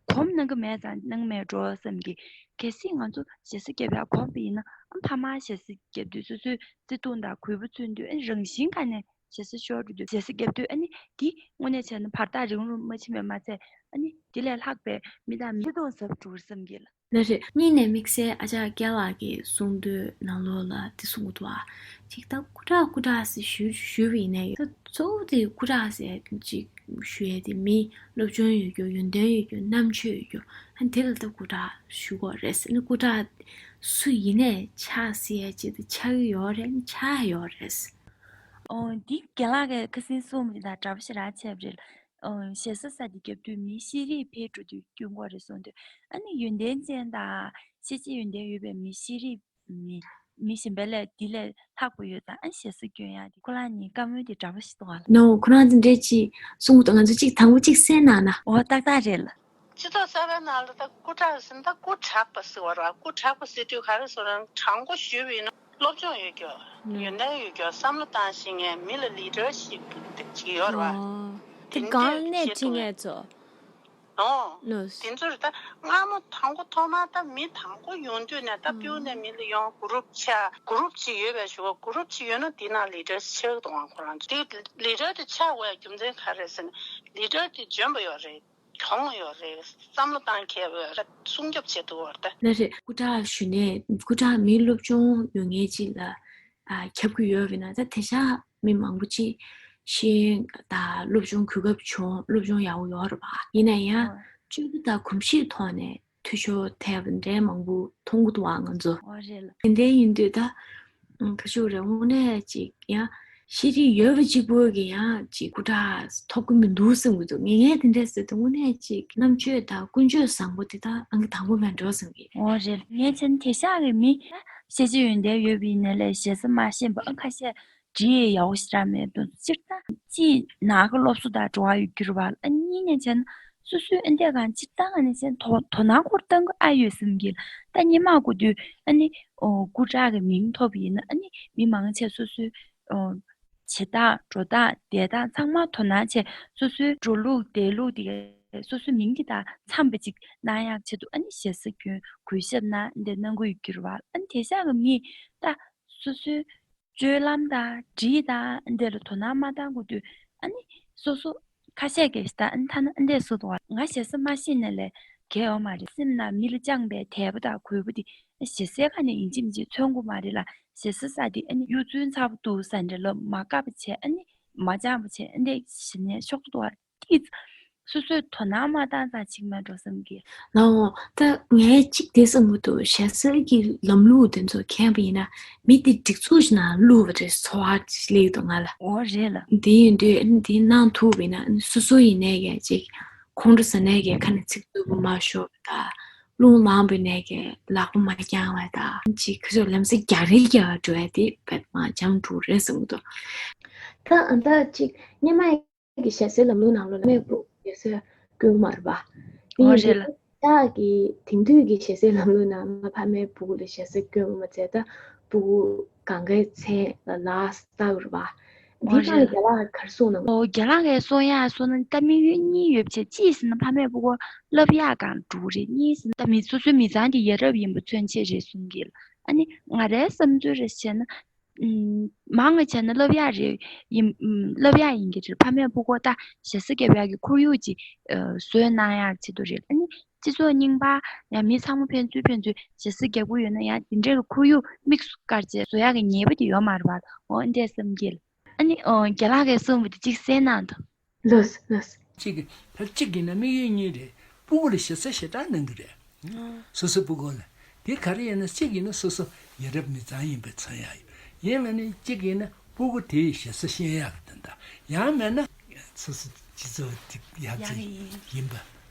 གོམས་གནང་གི་མེད་ཙང་གནང་མེད་འགྲོ་བསམ་གྱི། གལ་སྲིད་ང་ཚོ་ཞེ་ས་རྒྱབ་ཡག་གོམས་པ་ཡིན་ན་ཨ་ཕ་མ་ཞེ་ས་རྒྱབ་དུས་སོ་སོའི་བརྩེ་དུང་དང་གུས་པ་མཚོན་དུས་ཨ་ནི་རང་བཞིན་ག་ནས་ཞེ་ས་ཤོར་འགྲོ་དུས་ཞེ་ས་རྒྱབ་དུས་ཨ་ནི་འདི་དངོས་གནས་བྱས་ན་བར་ཐག་རིང་རུ་མ་ཕྱིན་པས་མ་ཚད། ཨ་ནི་འདི་ལས་ལྷག་པའི་མི་དང་མི་བརྩེ་དུང་ཟབ་འགྲོ་བསམ་གྱི་ལ། ལགས་རེད། གཉིས་ནས་དམིགས་བསལ་ཨ་ཅག་རྒན་ལགས་ཀྱིས་གསུངས་དོན་ནང་ལོགས་ལ་འདི་གསུང་གི་འདུག་ཨ། ཅིག་ད་སྐུ་དྲག་སྐུ་དྲག་ཟེར་ཞུ་ཞུས་པ་ཡིན་ནའི་ད་གཙོ་བོ་དེ་སྐུ་དྲག་ཟེར་ཅིག་ཞུ་ཡས་དེ་མི་སློབ་སྦྱོང་ཡོད་རྒྱུ་ཡོན་ཏན་ཡོད་རྒྱུ་རྣམ་དཔྱོད་ཡོད་རྒྱུ་ཨ་དེ་ལ་ད་སྐུ་དྲག་ཞུ་དགོས་རེད་ཟེར་ནས། སྐུ་དྲག་སུ་ཡིན་ནའི་ཆགས་སྲིད་ཡས་ཅིག་ད་ཆགས་ཀྱི་ཡོད་རེད། ཆགས་ཡོད་རེད། ཨོ་འདི་རྒན་ལགས་ཀྱིས་ཁ་སང་གསུངས་པ་དེ་དང་འདྲ་པོ་ཞེ་དྲག་བྱས་པ་རེད། ཨོ་ཞེ་ས་ས་དེ་རྒྱབ་དུས་མི་ཤེས་རིག་འཕེལ་འགྲོ་དུས་སྐྱོན་གོ་རེད་གསུངས་དུས། ཨ་ནི་ཡོན་ཏན་ཅན་དང་ཤེས་བྱའི་ཡོན་ཏན་ཡོད་པའི་མི་ཤེས་རིག་མི་མི་གཞན་པ་ལས་འདི་ལས་ལྷག་པ་ཡོད་ཙང་ཨ་ཞེ་ས་སྐྱོན་ཡག་དེ་ཁོ་རང་གཉིས་བཀའ་མོལ་དེ་འདྲ་པོ་ཞིག་འདུག་ག་ལ། ནོ། ཁོ་རང་ཚོ་འདྲས་ཅིག་གསུང་གི་འདུག་ང་ཚོ་ཅིག་དང་པོ་ཅིག་གསན་ན་ན། ཨོ་ཏག་ཏག་རེད་ལ། སྤྱི་ཚོགས་གསར་པའི་ནང་ལ་ད་སྐུ་དྲག་ཟེར་ན་ད་སྐུ་དྲག་པ་ཟེར་བ་ར། སྐུ་དྲག་པ་ཟེར་དུས་ག་རེ་ཟེར་ན་དྲང་པོ་ཞུས་པ་ཡིན་ན་སློབ་སྦྱོང་ཡོད་རྒྱུ། ཡོན་ཏན་ཡོད་རྒྱུ། བསམ་བློ་བཏང་ཤེས་མཁན་མི་ལ་ལི་ཌར་ཤིབ་ཅིག་ཡོད་ར་བ། ཨོ། དེ་དེ་འདྲས་གང་ནས་བྱེད་ཁྲིད་ཐུབ་མཁན་ཚོ། ཨོ། ནོ། དེ་ཚོ་རེད་ད། སྔ་མོ་དང་པོ་ཐོག་མར་ད་མི་དང་པོ་ཡོང་དུས་ནས་ད་ཨ་པིའུ་ནས་མི་ལ་ཡོང་གུ་རུབ་ཆགས། གུ་རུབ་ཅིག་ཡོད་པའི་ཞུ་བ། གུ་རུབ་ཅིག་ཡོད་ན་དེ་ནང་ལི་ཌར་ཆགས་འདུག་ཁོ་རང་ཚོ། དེ་ལི་ཌར་དེ་ཆགས་དགོས་ཡ་རྒྱུ་མཚན་ག་རེ་ཟེར་ན་ལི་ཌར་དེ་འཇོན་པ་ཡོད་རེད། གྱོང་ཡོད་རེད། བསམ་བློ་བཏང་མཁས་པོ་ཡོད་རེད། སྲུང་སྐྱོབ་བྱེད་ཐུབ་པ་རེད། ལགས་རེད། སྐུ་དྲག་ཞུ་ནས་སྐུ་དྲག་མི་སློབ་སྦྱོང་ཡོད་མཁན་ཅིག་ལ་ཨ་ཁྱབ་ཀྱི་ཡོད་པ་ཡིན་ན་ད་དེང་སང་མི་མང་པོ་ཅིག་ཤེས་ཡོན་དང་སློབ་སྦྱོང་གོ་སྐབས་བྱུང་། སློབ་སྦྱོང་ཡག་པོ་ཡོད་རེད་པ། ཡིན་ན་ཡང་ཨོ། སྤྱོད་པ་དང་གོམས་གཤིས་ཐོག་ནས་འཐུས་ཤོར་ཐེབས་པ་འདྲ་མང་པོ་མཐོང་གི་འདུག་ཨ་ང་ཚོ། ཨོ་རེད་ལ། དེ་འདྲ་ཡིན་དུས་ད་ཨང་། ཁ་ཤུགས་རེ་དངོས་གནས་ཅིག་ཡང་ཤེས་རིག་ཡོད་པ་གཅིག་པོ་གིས་ཡང་ཅིག་སྐུ་དྲག་ཐོབ་ཀྱི་མི་འདུག་བསམ་གྱི་འདུག་ངས་ངས་དེ་འདྲ་ཟེར་དུས་དངོས་གནས་ཅིག་རྣམ་དཔྱོད་དང་ཀུན་སྤྱོད་བཟང་པོ་དེ་དག་ཨང་ཀི་དང་པོ་མེད་འགྲོ་བསམ་གྱི། ཨོ་རེད། ངས་བྱས་ན་དེང་སང་གི་མི་ཤེས་བྱ་ཡོན་ཏན་ཡོད་པ་ཡིན་ན་ལས་ཞེ་ས་མ་ཤེས་པ་ཨང་ཁ་ཤས་འདྲི་ཡག་པོ་ཞེ་དྲག་མེད་འདུག་སྤྱིར་བཏང་སྤྱིར་ནང་གི་སློབ་གསོ་དང་འབྲེལ་བ་ཡོད་རྒྱུ་རེད་པ། ཨ་གཉིས་ནས་བྱས་ན་སོ་སོའི་ཨ་འདྲས་གང་སྤྱིར་བཏང་ཨ་ནི་བྱས་ན་དོ་དོ་སྣང་ཧུར་བཏང་གི་ཨ་ཡོད་བསམ་གྱི། ད་སྔོན་མ་གོ་དུས་ཨ་ནི་ཨོ་སྐུ་དྲག་གི་མིང་ཐོབ་པ་ཡིན་ན་ཨ་ནི་མི་མང་ཆེ་སོ་སོའི་ཨོ་བྱེད་སྟངས་འགྲོ་སྟངས་བསྡད་སྟངས་ཚང་མ་དོ་སྣང་བྱས། སོ་སོའི་འགྲོ་ལུགས་བསྡད་ལུགས་དེ་སོ་སོའི་མིང་དེ་དང་འཚམས་པ་ཅིག་གནང་ཡག་ཆེད་དུ་ཨ་ནི་ཞེ་ས་སྐྱོན། གུས་ཞབས་གནང་འདི་གནང་གི་ཡོད་རྒྱུ་རེད་པ། ཨ་ནི་དེང་སང་གི་མིས་ད་སོ་སོའི་སྤྱོད་ལམ་དང་འདྲིས་དང་འདི་ལ་དོ་སྣང་མ་བཏང་དགོས་དུས་ཨ་ནི་སོ་སོ་ཁ་ཤས་ཀྱིས་ད་ཨ་ནི་ཐ་ན་ཨ་འདྲས་སུ་འདུག་བ། ང་ཞེ་ས་མ་ཤེས་ན་ལས་གལ་ཡོད་མ་རེད། སེམས་ནང་མི་ལ་བཅངས་པའི་དད་པ་དང་གུས་པ་དེ་ཞེ་སའི་ཁ་ནས་ཡིན་གཅིག་མིན་གཅིག་མཚོན་དགོས་མ་རེད་ལ། ཞེ་ས་ས་དེ་ཨ་ནི་གཡོ་རྫུན་ཚ་པོ་འདུག་ས་འདྲ་ལ་མ་དགའ་བ་བྱས། ཨ་ནི་མ་བཅངས་པ་བྱས། ཨ་འདྲས་ཞེ་ནས་ཤོག་འདུག་བ། ཏིས། སོ་སོས་དོ་སྣང་མ་བཏང་ཙང་ཅིག་མེད་འགྲོ་བསམ་གྱི། ནའོ། ད་ངས་གཅིག་དེ་བསམ་གྱི་འདུག་ཞེ་སའི་གི་ལམ་ལུགས་དེ་ཚོ་མཁྱེན་པ་ཡིན་ན་མི་དེ་སྒྲིག་འཛུགས་ཤིག་ནང་བླུགས་པ་རེད་ཚོར་བ་ཅིག་སླེབས་འདུག་ང་ལ། འོ་རེད་ལ། དེ་ཡིན་དུས་ཨ་ནི་དེ་གནང་ཐུབ་པ་ཡིན་ན་ཨ་ནི་སོ་སོ་ཡིན་ནའི་གི་ཅིག་ཁོང་ཁྲོ་ཟ་ནའི་གི་ཁ་ནས་ཚིག་རྩུབ་པོ་མ་ཤོར་བ་དང་། རླུང་ལངས་པ་ཡིན་ནའི་གི་ལག་པ་མ་བརྐྱང་བ་དང་། ཅིག་ཁ་ཕྱོགས་ལམ་སེང་རྒྱག་རེས་རྒྱག་འགྲོ་ཡ་དེ་བད་མ་འཇམ་འགྲོ་རེད་བསམ་གྱི་འདུག་ད་ཨ་ད་ཅིག་སྔོན་མ་གི་ཞེ་སའི་ལམ་ལུགས་ནང་ལོགས་ལ་ཕ་མས་སྤུ་གུ་ཞེ་ས་སྐྱོན་གྱི་མ་རེད་པ། འོ་དེ་ཡིན་རེད་ལ། དུས་ད་གི་དེང་དུས་ཀྱི་ཞེ་སའི་ལམ་ལུགས་ནང་ལ་ཕ་མས་སྤུ་གུ་ལ་ཞེ་ས་སྐྱོན་གྱི་མ་ཚད་ད་སྤུ་གུ་གང་གའི་མཚན་ལ་ལ་ས་རེད་པ། འོ་འདི་གང་རེད་ལ། རྒན་ལགས་ག་རེ་གསུངས་གནང་། ཨོ་རྒན་ལགས་ཀྱིས་གསུང་ཡག་གསུངས་ན་ད་དམིགས་ཡུལ་གཉིས་ཡོད་པ་བྱས། གཅིག་ཟེར་ན་ཕ་མས་སྤུ་གུ་བསླབ་ཡག་གང་འགྲོ་རེད། གཉིས་ཟེར་ན་ད་མི་སོ་སོའི་མི་ཚང་དེ་ཡ་རབས་ཡིན་པ་མཚོན་བྱེད་རེད་གསུང་གི་ལ། ཨ་ནི་ང་རའི་བསམ་ཚུལ་རེ་བྱས་ན། ཨུམ། མང་ང་བྱས་ན་བསླབ་ཡག་རེད་ཡིན། ཨུམ། བསླབ་ཡག་ཡིན་གྱི་རེད། ཕ་མས་སྤུ་གུ་ད་ཞེ་ས་རྒྱབ་ཡག་གི་ཁོར་ཡུག་ཅིག་ཨ། བཟོས་གནང་ཡག་ཆེད་དུ་རེད། ཨ་ནི་སྤྱི་ཚོགས་རྙིང་པ་ཡང་མི་ཚང་མ་ཕན་ཚུན་ཕན་ཚུན་ཞེ་ས་རྒྱབ་ཀྱི་ཡོད་ན་ཡང་དེ་འདྲའི་གི་ཁོར་ཡུག་དམིགས་སུ་བཀར་བྱས་བཟོ་ཡག་གི་ངེས་པ་དེ་ཡོད་མ་རེད་པ། འོ་འདྲས་བསམ་གྱི་ལ། ཨ་ནི་ཨོ་རྒན་ལགས་ཀྱིས་གསུངས་པ་དེ་གཅིག་གསན་གནང་དང་། ལགས་ལགས། གཅིག་གིས་ད་གཅིག་ཡིན་ན་དམིགས་ཡུལ་གཉིས་རེད། སྤུ་གུ་ལ་ཞེ་ས་ཞེ་དྲག་གནང་གི་རེད། སོ་སོ་སྤུ་གུ་ལ། དེ་ག་རེ་ཡིན་ན་གཅིག་ཡིན་ན་སོ་སོ་ཡ་རབས་མི་ཚང་ཡིན་པའི་མཚོན་ཡག་ཡོད། ཡིན་ན་ནི་གཅིག་ཡིན་ན་སྤུ་གུ་དེས་ཞེ་ས་ཤེས་ཡག་གི་དོན་དག་ཡང་མེད་ན་སོ་སོ་སྤྱི་ཚོགས་དེ་ཡག་ཡག་ཅིག་ཡིན། ཡིན་པ་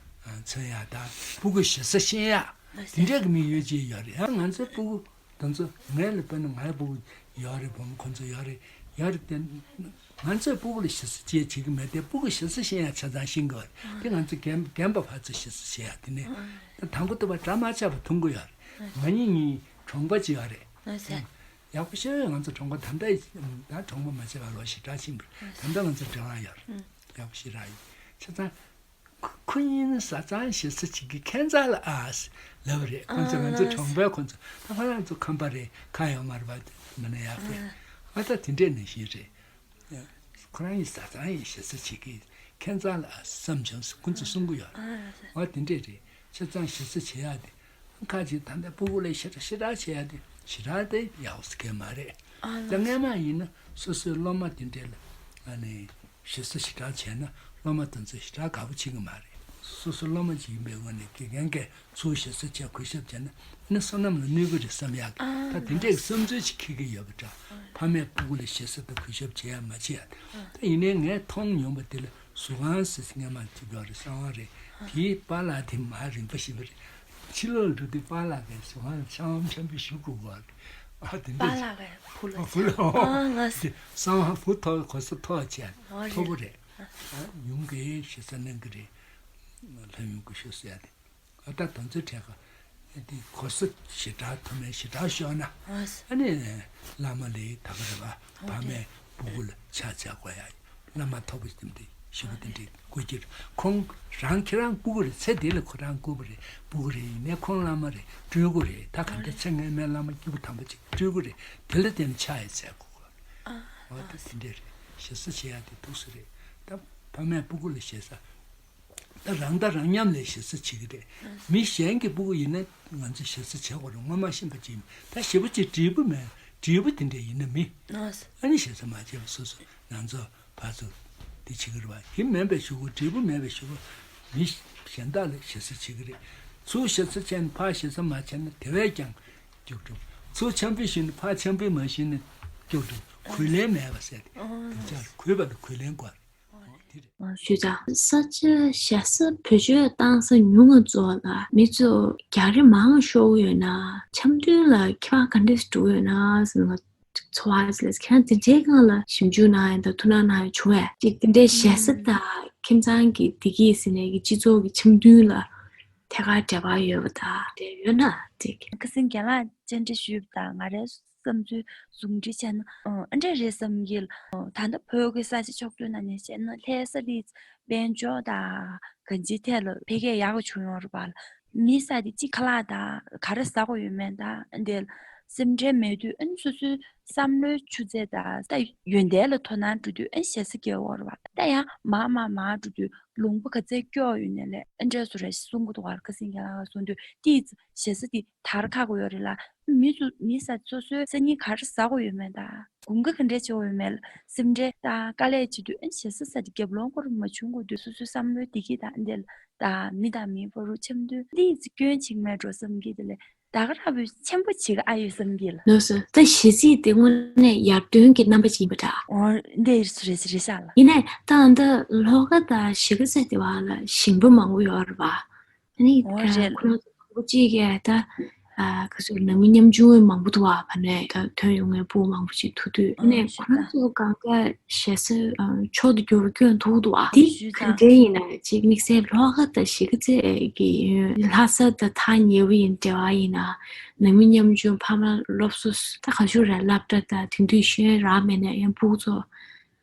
མཚོན་ཡག་དང་སྤུ་གུ་ཞེ་ས་ཤེས་ཡག་དེ་འདྲ་གི་དམིགས་ཡུལ་ཅིག་ཡོད་རེད། ཡང་ང་ཚོའི་སྤུ་གུ་དེ་ཚོ་ངས་ལ་དཔེར་ན་ངའི་སྤུ་གུ་ཡོད་རེད། བུ་མོ་ཁོ་ཚོ་ཡོད་རེད། ཡོད་རེད་དེ། ང་ཚོས་སྤུ་གུ་ལ་ཞེ་ས་བྱེད་བྱེད་ཀྱི་མེད་དེ། སྤུ་གུ་ཞེ་ས་བྱེད་ཡ་ཆ་ཚང་ཤེས་ཀྱི་ཡོད་རེད། དེ་ང་ཚོ་རྒན་རྒན་པ་ཕར་ཚུར་ཞེ་ས་བྱེད་ཡ་དེ་ནས་ད་དང་པོ་དུ་བ་དགྲ་མ་ཆགས་པ་མཐོང་གི་ཡོད་རེད། ང་གཉིས་གཉིས་གྲོང་པ་གཅིག་ཡོད་རེད། ཡག་པོ་ཤེས་ཡོད། ང་ཚོ་གྲོང་པ་ད་ལྟ་ད་གྲོང་པ་མ་བྱས་པ་ལོ་ཞེ་དྲག་ཕྱིན་པ་རེད། ད་ལྟ་ང་ཚོ་འབྲེལ་བ་ཡོད་རེད། ཡག་པོ་ཞེ་དྲག་ཡོད། ཆ་ཚང་ཁོ་ཁོ་གཉིས་ནི་བཟའ་ཚང་ཞེ་ས་བྱེད་ཀྱི། ཁྱད་མཚར་ལ་ཨ་ལབ་རེད། ཁོང་ཚོ་ང་ཚོ་གྲོང་པའི་ཁོང་ཚོ་ད་ཁོ་རང་ཚོ་ཁམས་པ་རེད། ཁ་ཡོད་མ་རེད་པ། མིན་ན་ཡག་པས། ཨ་ད་དེ་འདྲས་ནང་བཞིན་རེད། ཁོ་རང་གི་བཟའ་ཚང་ཡི་ཞེ་ས་བྱེད་ཀྱི། ཁྱད་མཚར་ལ་ཨ་བསམ་བྱུང་ཟེར་ཁོང་ཚོ་གསུང་གི་ཡོད་རེད། ཨ་དེ་འདྲས་རེད། ཆ་ཚང་ཞེ་ས་བྱེད་ཡག་དེ། ཁ་ཅིག་ད་ལྟ་སྤུ་གུ་ལ་ཞེ་དྲག་ཞེ་དྲག་བྱེད་ཡག་དེ་ཞེ་དྲག་དེ་ཡག་པོ་ཟེར་མཁན་མ་རེད། ད་སྔན་མ་ཡིན་ན་སོ་སོའི་སློབ་མ་དེ་འདྲས་ལ་ཨ་ནི་ཞེ་ས་ཞེ་དྲག་བྱས་ན་སློབ་མ་དེ་ཚོ་ཞེ་དྲག་དགའ་པོ་བྱེད་ཀྱི་མ་རེད། སོ་སོ་སློབ་མ་ཅིག་ཡིན་པའི་ངོས་ནས་དགེ་རྒན་གྱིས་ཚུར་ཞེ་ས་བྱས་གུས་ཞབས་བྱས་ན་ཨ་ནི་བསོད་ནམས་ལ་གནོད་ཀྱི་རེད་བསམ་ཡག་གི། ད་དེ་འདྲས་ཀྱི་བསམ་ཚུལ་ཅིག་འཁྱེར་གྱི་ཡོད་པ་འདྲ། ཕ་མས་སྤུ་གུ་ལ་ཞེ་ས་དང་གུས་ཞབས་བྱེད་ཡག་མ་བྱེད་ཡག་དེ། ད་ཡིན་ནའི་ངས་མཐོང་མྱོང་པ་དེ་ལ། ཟུར་ཁང་ཟེར་སྔན་མ་ཅིག་ཡོད་རེད། གསང་བ་རེད། དེའི་པཱ་ལགས་དེ་མར་རིམ་པ་བཞི་པ་རེད། ཕྱི་ལོགས་འགྲོ་དུས་པཱ་ལགས་ཀྱིས་ཟུར་ཁང་ལ་ཕྱག་དབང་འཆམ་པོ་ཞུ་དགོས་པ་རེད། ཨ་དེ་འདྲ་པཱ་ཞིག་ལགས་ཀྱིས་བུ་ལ་ཨ་བུ་ལ་ཕྱག་ཨ་ང་ཟེར། གསང་བ་བུ་ཐོག་གོ་ས་ཐོག་བྱས། ཨོ་མཐོ་པོ་རེད། རེད། ཨ་ཡུམ་གྱིས་ཞེ་ས་གནང་གི་རེད། ལྷ་ཡུམ་གྱི་ཤོག་ཟེར་ཡ་དེ། ཨ་ད་དོན་ཚན་གྲས་ཀ་དེ་གོ་ས་ཞེ་དྲག་མཐོ་དམན་ཞེ་དྲག་ཤོར་ན། ཨ་ཨ་ནི་བླ་མ་ལས་ད་ག་རེ་བ་ཨོ་ཕ་མས་སྤུ་གུ་ལ་ཕྱག་བྱ་དགོས་ཡ། བླ་མ་མཐོ་པོ་དེ་འདྲ་ཞེ་པོ་དེ་འདྲ་དགོས་ཀྱི་རེད། ཁོང་རང་ཁྱེད་རང་སྤུ་གུ་རེད། ཚེ་འདི་ལ་ཁོ་རང་སྤུ་གུ་རེད། སྤུ་གུ་རེད། ཡིན་ནའི་ཁོང་བླ་མ་རེད། སྤྲུལ་སྐུ་རེད། ད་ག་འདྲ་ཚེ་སྔ་མའི་བླ་མ་སྐྱེས་བུ་དམ་པ་ཅིག་སྤྲུལ་སྐུ་རེད། དེ་ལ་བརྟེན་ནས་ཕྱག་ཡ་མཛད་དགོས། ཨ་ཨོ་ད་དེ་འདྲ་རེད། ཞེ་ས་བྱེད་ཡ་དེ་ཐུགས་སུ་རེད། ད་ཕ་མས་སྤུ་གུ་ལ་ཞེ་ས། ད་རང་དང་རང་མཉམ་ལས་ཞེ་ས་བྱེད་ཀྱི་རེད། མི་གཞན་གྱི་སྤུ་གུ་ཡིན་ན་ང་ཚོ་ཞེ་ས་བྱེད་དགོས་རེད། ངོ་མ་ཤེས་པ་ཅིག་ཡིན་ན། ད་ཞེ་པོ་ཅིག་འབྲས་བུ་མེད། འབྲས་བུ་དེ་འདྲ་ཡིན་ན་མི་ཨ་ནི་ཞེ་ས་མ་བྱེད་པ། སོ་སོ་ང་ཚོ་ཕར་ཚུར་དེ་བྱེད་ཀྱི་རེད་བ། དེ་མེད་པའི་གཞུག་གུ། འབྲས་བུ་མེད་པའི་གཞུག་གུ་མི་གཞན་དག་ལ་ཞེ་ས་བྱེད་ཀྱི་རེད། ཚུར་ཞེ་ས་བྱས་ནས་ཕར་ཞེ་ས་མ་བྱས་ན་དེ་བས་ཀྱང་སྐྱུག་བྲོ། ཚུར་འཆམ་པོ་ཞུས་ནས་ཕར་འཆམ་པོ་མ་ཞུས་ན་སྐྱུག་བྲོ། གུས་ལན་མེད་པ་ཟེར་ཏེ། དེ་ལྟར་གུས་པ་ལ་གུས་ལན་དགོས། ཞུས་ཙང་། ས་ཆ་ཞེ་ས་བེད་སྤྱོད་བཏང་ས་ཉུང་ང་ཚོ་ལ་མི་ཚོ་རྒྱག་རེས་མང་ཤོར་ཡོད་ན། འཆམ་མཐུན་ལ་ཁྱད་པར་ག་འདྲས་འགྲོ་ཡོད་ན་ཟེར་ན། ཚོར་བ་ཟེར་ལ་ཁྱེད་རང་དེ་འདྲའི་སྒང་ལ་ཞིབ་འཇུག་གནང་ཡ་དང་ཐུགས་སྣང་གནང་ཡ་བྱུང་བས། ཅིག་དེ་འདྲའི་ཞེ་ས་དང་ཁྱིམ་ཚང་གི་བདེ་སྐྱིད་ཟེར་ནས་ཀྱི་སྤྱི་ཚོགས་ཀྱི་འཆམ་མཐུན་ལ་ཐད་ཀར་འབྲེལ་བ་ཡོད་པ་དང་འབྲེལ་ཡོད་ན་ཅིག་ཁ་སང་རྒན་ལགས་བཅར་འདྲི་ཞུས་པ་དང་ང་རའི་བསམ་ཚུལ་ཟུང་འབྲེལ་བྱས་ན། ཨ་འདྲ་རེད་བསམ་གྱི། ད་ལྟ་བོད་ཀྱི་ས་ཆ་ཕྱོགས་བསྡུས་ནང་ནས་བཤད་ན་ལྷ་ས་ལ་དཔལ་འབྱོར་དང་གང་ཅིའི་ཐད་ལ་འཕེལ་རྒྱས་ཡག་པོ་བྱུང་ཡོད་རེད་པ། མི་ས་དེ་གཅིག་ཁ་ལག་དང་ག་རེ་ཟ་དགོས་ཡོད་མེད་དང་དེ་སེམས་ཁྲལ་མེད་དུས། ཨ་ནི་སོ་སོའི་བསམ་བློའི་ཆུ་ཚད་དང་ད་ཡོན་ཏན་ལ་དོ་སྣང་འགྲོ་དུས། ཨ་ནི་ཞེ་ས་སྐྱེ་བ་རེད་པ། ད་ཡང་མར་མར་མར་འགྲོ་དུས་ལུང་པ་ག་ཚད་སྐྱོ་ཡོད་ནའི་ལས། ཨ་འདྲས་སུ་རེ་གསུང་གི་འདུག་ག་ཁ་སང་རྒན་ལགས་གསུང་དུས་དེ་ཞེ་ས་དེ་དར་ཁག་གི་ཡོད་རེད་ལ། མི་ཚོ་མི་ས་སོ་སོའི་སང་ཉིན་ག་རེ་ཟ་དགོས་ཡོད་མེད་དང་དགུན་ཁ་ག་འདྲས་བྱེད་དགོས་ཡོད་མེད་ལ་སེམས་ཁྲལ་དང་དཀའ་ལས་བྱེད་དུས། ཨ་ནི་ཞེ་ས་ས་དེ་རྒྱབ་ལོང་ཁོ་རང་མ་བྱུང་དགོས་དུས། སོ་སོའི་བསམ་བློའི་བདེ་སྐྱིད་དང་འདི་ལ་དང་མི་དང་མིའི་བར་དུ་འཆམ་མཐུན་འདི་ཡི་སྐྱོན་ཅིག་མེད་འགྲོ་བསམ་གྱི། དེ་ལས་ད་ག་རང་བོད་ཆེན་པོ་བྱེད་ཀྱི་ཨ་ཡོད་བསམ་གྱི་ལ། ལགས་སོ། ད་གཞས་ཚིག་དེ་དངོས་གནས་ཡར་ཐོན་གྱི་རྣམ་པ་ཅིག་ཡིན་པ་འདྲ། འོ་འདི་རེད་རེད་རེད་ཤག་ལ། ཡིན་ནའི་ད་ད་ལྷོ་ཁ་དང་གཞིས་ཀ་རྩེ་དེ་བ་ལ་ཞིང་པ་མང་པོ་ཡོད་རེད་པ། ཨ་ནི་འོ་རེད། ཁོ་རང་ཚོ་མང་པོ་ཅིག་གིས་ད་ཨ་ག་ཚོད་ནང་མི་ཉམ་ཆུང་མང་པོ་འདུག་བ། ཕ་ནས་ད་ཐོན་ཡོང་མཁན་སྤུ་གུ་མང་པོ་ཅིག་ཐུག་དུས། ཨ་ནི་ཨ་ཁོ་རང་ཚོ་གང་ག་ཞེ་ས་ཨ་མཆོག་ཏུ་གྱུར་པ་སྐྱོན་ཐུག་འདུག་བ། འདི་ག་འདྲ་ཡིན་ན་ཅིག་དམིགས་བསལ་ལྷོ་ཁ་དང་གཞིས་ཀ་རྩེ་གི་ཡོན་ལྷ་ས་དང་ཐག་ཉེ་བོ་ཡིན་འབྲེལ་བ་ཡིན་ན། ནང་མི་ཉམ་ཆུང་ཕ་མ་སློབ་གསོ་ད་ག་ཚོད་ར་སློབ་གྲྭ་དང་དེང་དུས་ཤེས་ཡོན་རག་མེད་ན་ཡང་སྤུ་གུ་ཚོ་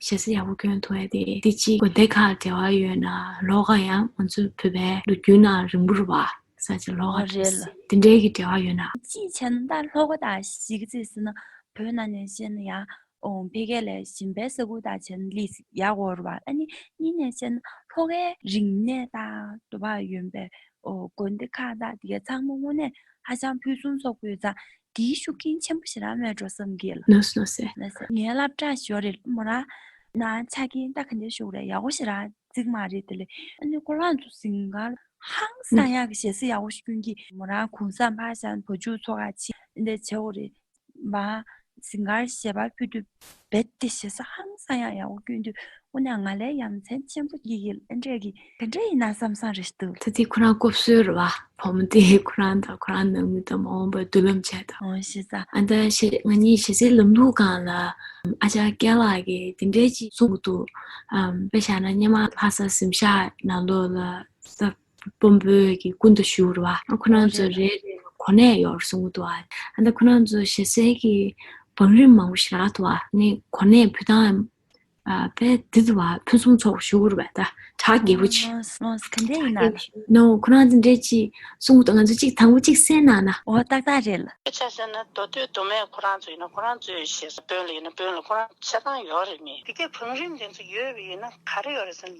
ཞེ་ས་ཡག་པོ་སྐྱོན་ཐུབ་ཡ་དེ། དེ་གཅིག་དགོན་སྡེ་ཁག་འབྲེལ་བ་ཡོད་ན། ལྷོ་ཁ་ཡང་ང་ཚོ་བོད་པའི་ལོ་རྒྱུས་ནང་རིང་པོ་རེད་བ། ས་ཆ་ལྷོ་ཁ་འོ་རེད་ལ། དེ་འདྲའི་གི་འབྲེལ་བ་ཡོད་ན། ཅིའི་ཕྱིར་ན་ད་ལྷོ་ཁ་དང་གཞིས་ཀ་རྩེ་ཟེར་ན་བོད་ནང་ནས་བཤད་ན་ཡང་འཕེལ་རྒྱས་ལ་ཞིང་པའི་ས་ཁུལ་དང་བྱས་ན་ལས་ཡག་པོ་རེད་བ། ཨ་ནི་གཉིས་ནས་བཤད་ན་ལྷོ་ཁའི་རིག་གནས་དང་དུ་བ་ཡོན་པའི་དགོན་སྡེ་ཁག་དང་དེ་ག་ཚང་མ་དངོས་གནས་ཧ་ཅང་ཕུན་སུམ་ཚོགས་པོ་ཡོད་ཙང་། དེའི་ཤུགས་རྐྱེན་ཆེན་པོ་ཞེ་དྲག་མེད་འགྲོ་བསམ་གྱི་ལ། ནོ་སི་ནོ་སི། ནོ་སི། ངའི་སློབ་གྲྭ་ཞོར་རེད། མོ་རང་ནང་ཆ་རྐྱེན་ད་ག་འདྲ་ཞུ་དགོས་རེད། ཡག་པོ་ཞེ་དྲག་ཅིག་མ་རེད། དེ་ལས་ཨ་ནི་ཁོ་རང་ཚོ་ཟིང་ག་ཧང་སང་ཡག་གི་ཞེ་ས་ཡག་པོ་ཞིག་སྐྱོན་གྱི། མོ་རང་གུང་སེང་ཕར་བཞག་བ་ཕྱུགས་འཚོ་ག་ཕྱིན་འདི་བྱེད་དགོས་རེད། མ་ ཟིན་གར་ཞལ་པར་ཕུལ་དུས་རྦད་དེ་ཞེ་ས་ཧང་སང་ཡག་ཡག་པོ་བསྐྱོན་དུས། དངོས་གནས་ང་ལས་ཡ་མཚན་ཆེན་པོ་སྐྱེ་གི་ཨེ་འདྲས་ཀྱི་ག་འདྲས་ཡིན་ན་བསམ་བསམ་རེད་འདུག་ད་དེ་ཁོ་རང་སྐུ་གཟུགས་རེད་བ། བུ་མོ་དེ་ཁོ་རང་དང་ཁོ་རང་ནང་མི་དང་མ་འོངས་པར་མདུན་ལམ་བྱས་དང་། འོ་ཤེས་ས། ཨ་ད་ཞེ་ང་གཉིས་ཞེ་སའི་ལམ་ལུགས་སྒང་ལ་ཨ་ཅག་སྐལ་ལགས་ཀྱིས་དེ་འདྲས་ཅིག་གསུང་གི་འདུག་ཨམ་དཔེ་བཞག་ན་སྔོན་མ་ལྷ་ས་གཟིམ་ཤག་ནང་ལོགས་ལ་ས་དཔོན་པོའི་གི་སྐུ་མདུན་བཞུགས་རེད་བ། ཨ་ཁོ་རང་ཚོ་རེད་རེ་རེ་གོ་གནས་ཡོད་རེད་གསུང་གི་འདུག་ཨ་ད་ཁོ་རང་ཚོ་ཞེ་སའི་གི་བང་རིམ་མང་པོ་ཞིག་རག་འདུག་ཨ་ནི་གོ་གནས་ཕུལ་སྟངས། ཨ་དཔེ་འདི་འདུག་བ། ཕུན་སུམ་ཚོགས་པ་ཞུ་དགོས་རེད་པས། ད་གྲགས་རྒྱས་པོ་ཅིག་ཨོ་ཨོ་ག་འདྲས་ཡིན་ན་ལ། ནོ་ཁོ་རང་འདི་འདྲས་ཅིག་གསུང་གི་འདུག་ང་ཚོ་ཅིག་དང་པོ་ཅིག་གསན་ན་ན། ཨོ་ཏག་ཏག་རེད་ལ། དཔེ་ཆ་བཞག་ན་མདོ་སྟོད་མདོ་སྨད་ཁོ་རང་ཚོ་ཡིན་ན་ཁོ་རང་ཚོའི་ཞེ་ས། བོན་ལ་ཡིན་ན་བོན་ལ་ཁོ་རང་ཆ་ཚང་ཡོད་རེད་མི། དེ་གའི་བང་རིམ་དེ་ཚོ་ཡོད་པ་ཡིན་ན་ག་རེ་ཡོད་རེད་ཟེར་ན།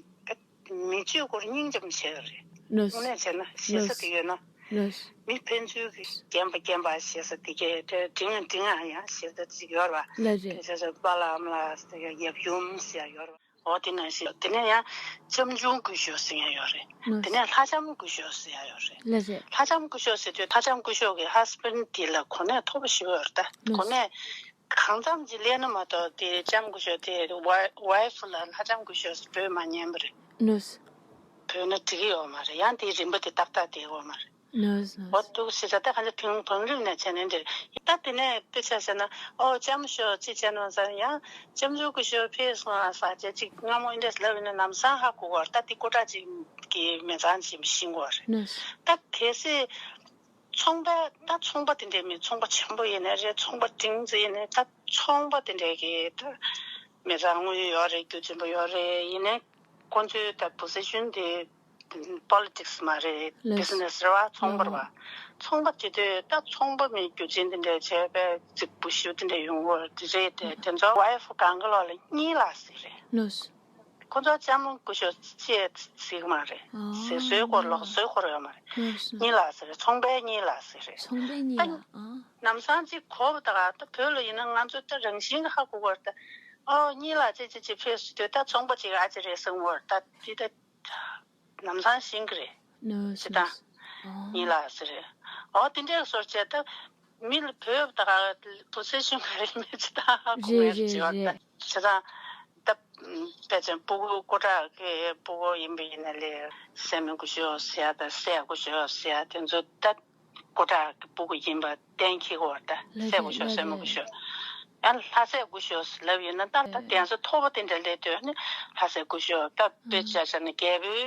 མི་སྤྱོད་སྐོར་སྙིང་རྗེ་མོ་བྱས་ཡོད་རེད། ནོས། དངོས་གནས་བྱས་ན་ཞེ་ས་ནོས། དེ་ཡོད་ན། ནོས། མི་ཕན་ཚུན་གྱི་རྒན་པ་རྒན་པ་ཞེ་ས་དེ་གས་དེ་འབྲིང་འབྲིང་ང་ཡང་ཞེ་ས་ཅིག་ཡོད་རེད་བ། ལ་རེད། དེ་ཞེ་ས་པཱ་ལགས་ཨ་མ་ལགས་ཟེར་ཡ་ཡབ་ཡུམ་ཟེར་ཡ་ཡོད་རེད་བ། འོ་དེ་ནང་བཞིན་དེ་ནས་ཡང་སྐྱབས་མགོན་སྐུ་ཞབས་ཟེར་ཡ་ཡོད་རེད། ནོས། དེ་ནས་ལྷ་ལྕམ་སྐུ་ཞབས་ཟེར་ཡ་ཡོད་རེད། ལ་རེད། ལྷ་ལྕམ་སྐུ་ཞབས་ཟེར་དུས་ལྷ་ལྕམ་སྐུ་ཞབས་ཀྱི་ཧ་སི་བྷེན་ཌི་དེ་ལ་གོ་གནས་མཐོ་པོ་ཞིག་ཡོད་རེད་ད། ནོས། གོ་གནས། གང་འཚམ་ཅིག་སླེབས་ན་མ་གཏོགས་དེ་ལྕམ་སྐུ་ཞབས་དེ་ཝའི་ཝའི་ཕུ་ལ་ལྷ་ལྕམ་སྐུ་ཞབས་སུ་འབོད་མ་ཉན་པ་རེད། ནོས། འབོད་ན་འགྲིག་གི་ཡོད་མ་རེད། ཡང་དེའི་རིམ་པ་དེ་ཏག་ཏག་དེ་ཡོད་མ་རེད། ནོས་ནོས། འོ་འདུག་ཟེར་ད་ལྟ་གང་ཅི་ཕིང་བང་རིམ་ནས་བྱས་ནས་འདིར་ད་དེ་ནས་དཔེ་ཆ་བཞག་ན་ཨོ་ལྕམ་ཞོ་ཅི་བྱས་ནོ་ཟེར་ཡང་ལྕམ་ཆུང་སྐུ་ཞབས་ཕེབས་སོང་ཨ་ཟེར་བྱས་ཅིག་སྔ་མོ་འདྲས་ལབ་ཡིན་ན་ལམ་སང་ཧ་གོ་གོ་རེད། ད་དེ་སྐུ་དྲག་ཅིག་གི་མི་ཚང་ཅིག་མི་ཤེས་གོ་རེད། ནོས། ད་གལ་སྲིད། ཚོང་པ་ད་ཚོང་པ་དེ་འདྲའི་མི་ཚོང་པ་ཆེན་པོ་ཡིན་ནའི་རེད། ཚོང་པ་འབྲིང་ཙམ་ཡིན་ནའི་ད་ཚོང་པ་དེ་འདྲའི་གི་ད་མི་ཚང་དངུལ་ཡོད་རེད། རྒྱུ་ཆེན་པོ་ཡོད་རེད། ཡིན་ནའི་ཁོང་ཚོའི་ད་པོ་སི་ཤན་དེ་པོ་ལི་ཊིག་སི་མ་རེད། ལགས། བི་ཛི་ནེ་སི་རེད་བ། ཚོང་པ་རེད་བ། ལགས། ཚོང་པ་དེ་དུས་ད་ཚོང་པ་མི་རྒྱུ་ཆེན་དེ་འདྲའི་བྱས་པའི་ཅིག་བུ་ཤུ་དེ་འདྲ་ཡོང་གི་རེད་དེ། དེ་ཚོ་ཝའི་ཕུ་གང་ག་ལོག་ལ་གཉིས་ལ་ཟེར་རེད། ལགས། ཁོ་ཚོ་ལྕམ་སྐུ་ཞབས་ཅེས་ཟེར་གི་མ་རེད། ཨ། ཟེར་སྲོལ་སྐོར་ལོག་སྲོལ་སྐོར་ཡོད་མ་རེད། ཨ་ཟེར། གཉིས་ལ་ཟེར་རེད། ཚོང་པའི་གཉིས་ལ་ཟེར་རེད། ཚོང་པའི་གཉིས་ལ། ཨ། ལམ་སང་ཅིག་གོ་བ་ད་ག་ད་བོད་ལ་ཡིན་ན་ང་ཚོ་ད་རང་བཞིན་གྱི་ཧ་གོ་གི་རེད་ད། ཨོ་གཉིས་ལ་ཅི་ཅི་ཅི་ཕེབས་སུ་དུས་ད་ཚོང་པ་ཅིག་ཨ་ཅེ་རེད་གསུང་གི་རེད་ད། དེ་ད་ལམ་སང་ཤེས་གི་རེད། ནོ་ཅི་ད། ཨ། གཉིས་ལ་ཟེར་རེད། ཨོ་དེ་འདྲའི་བཟོ་བྱས་ད། མི་ལ་བོད་ད་ག་པོ་སི་ཤན་ག་རེ་མེད་ཅི་ད་ཧ་གོ་རེད་གི་རེད་ཅི་བ་རེད། ད་ཅི་ད་ད་པེ་ཅན་སྤུ་གུ་སྐུ་དྲག་གི་སྤུ་གུ་ཡིན་པ་ཡིན་ན་ལས་སྲས་མོ་སྐུ་ཞབས་ཟེར་ཡ་ད་སྲས་སྐུ་ཞབས་ཟེར་ཡ་དེ་ཚོ་ད་སྐུ་དྲག་གི་སྤུ་གུ་ཡིན་པ་གཏན་འཁེལ་གོ་བ་ད་ལ་སྲས་སྐུ་ཞབས་སྲས་མོ་སྐུ་ཞབས་ཡང་ལྷ་སྲས་སྐུ་ཞབས་ལབ་ཡིན་ན་ད་ད་གདན་ས་མཐོ་པོ་དེ་འདྲ་སླེབས་དུས་ནི་ལྷ་སྲས་སྐུ་ཞབས་ད་དཔེ་ཆ་བཞག་ན་རྒྱལ་པོའི་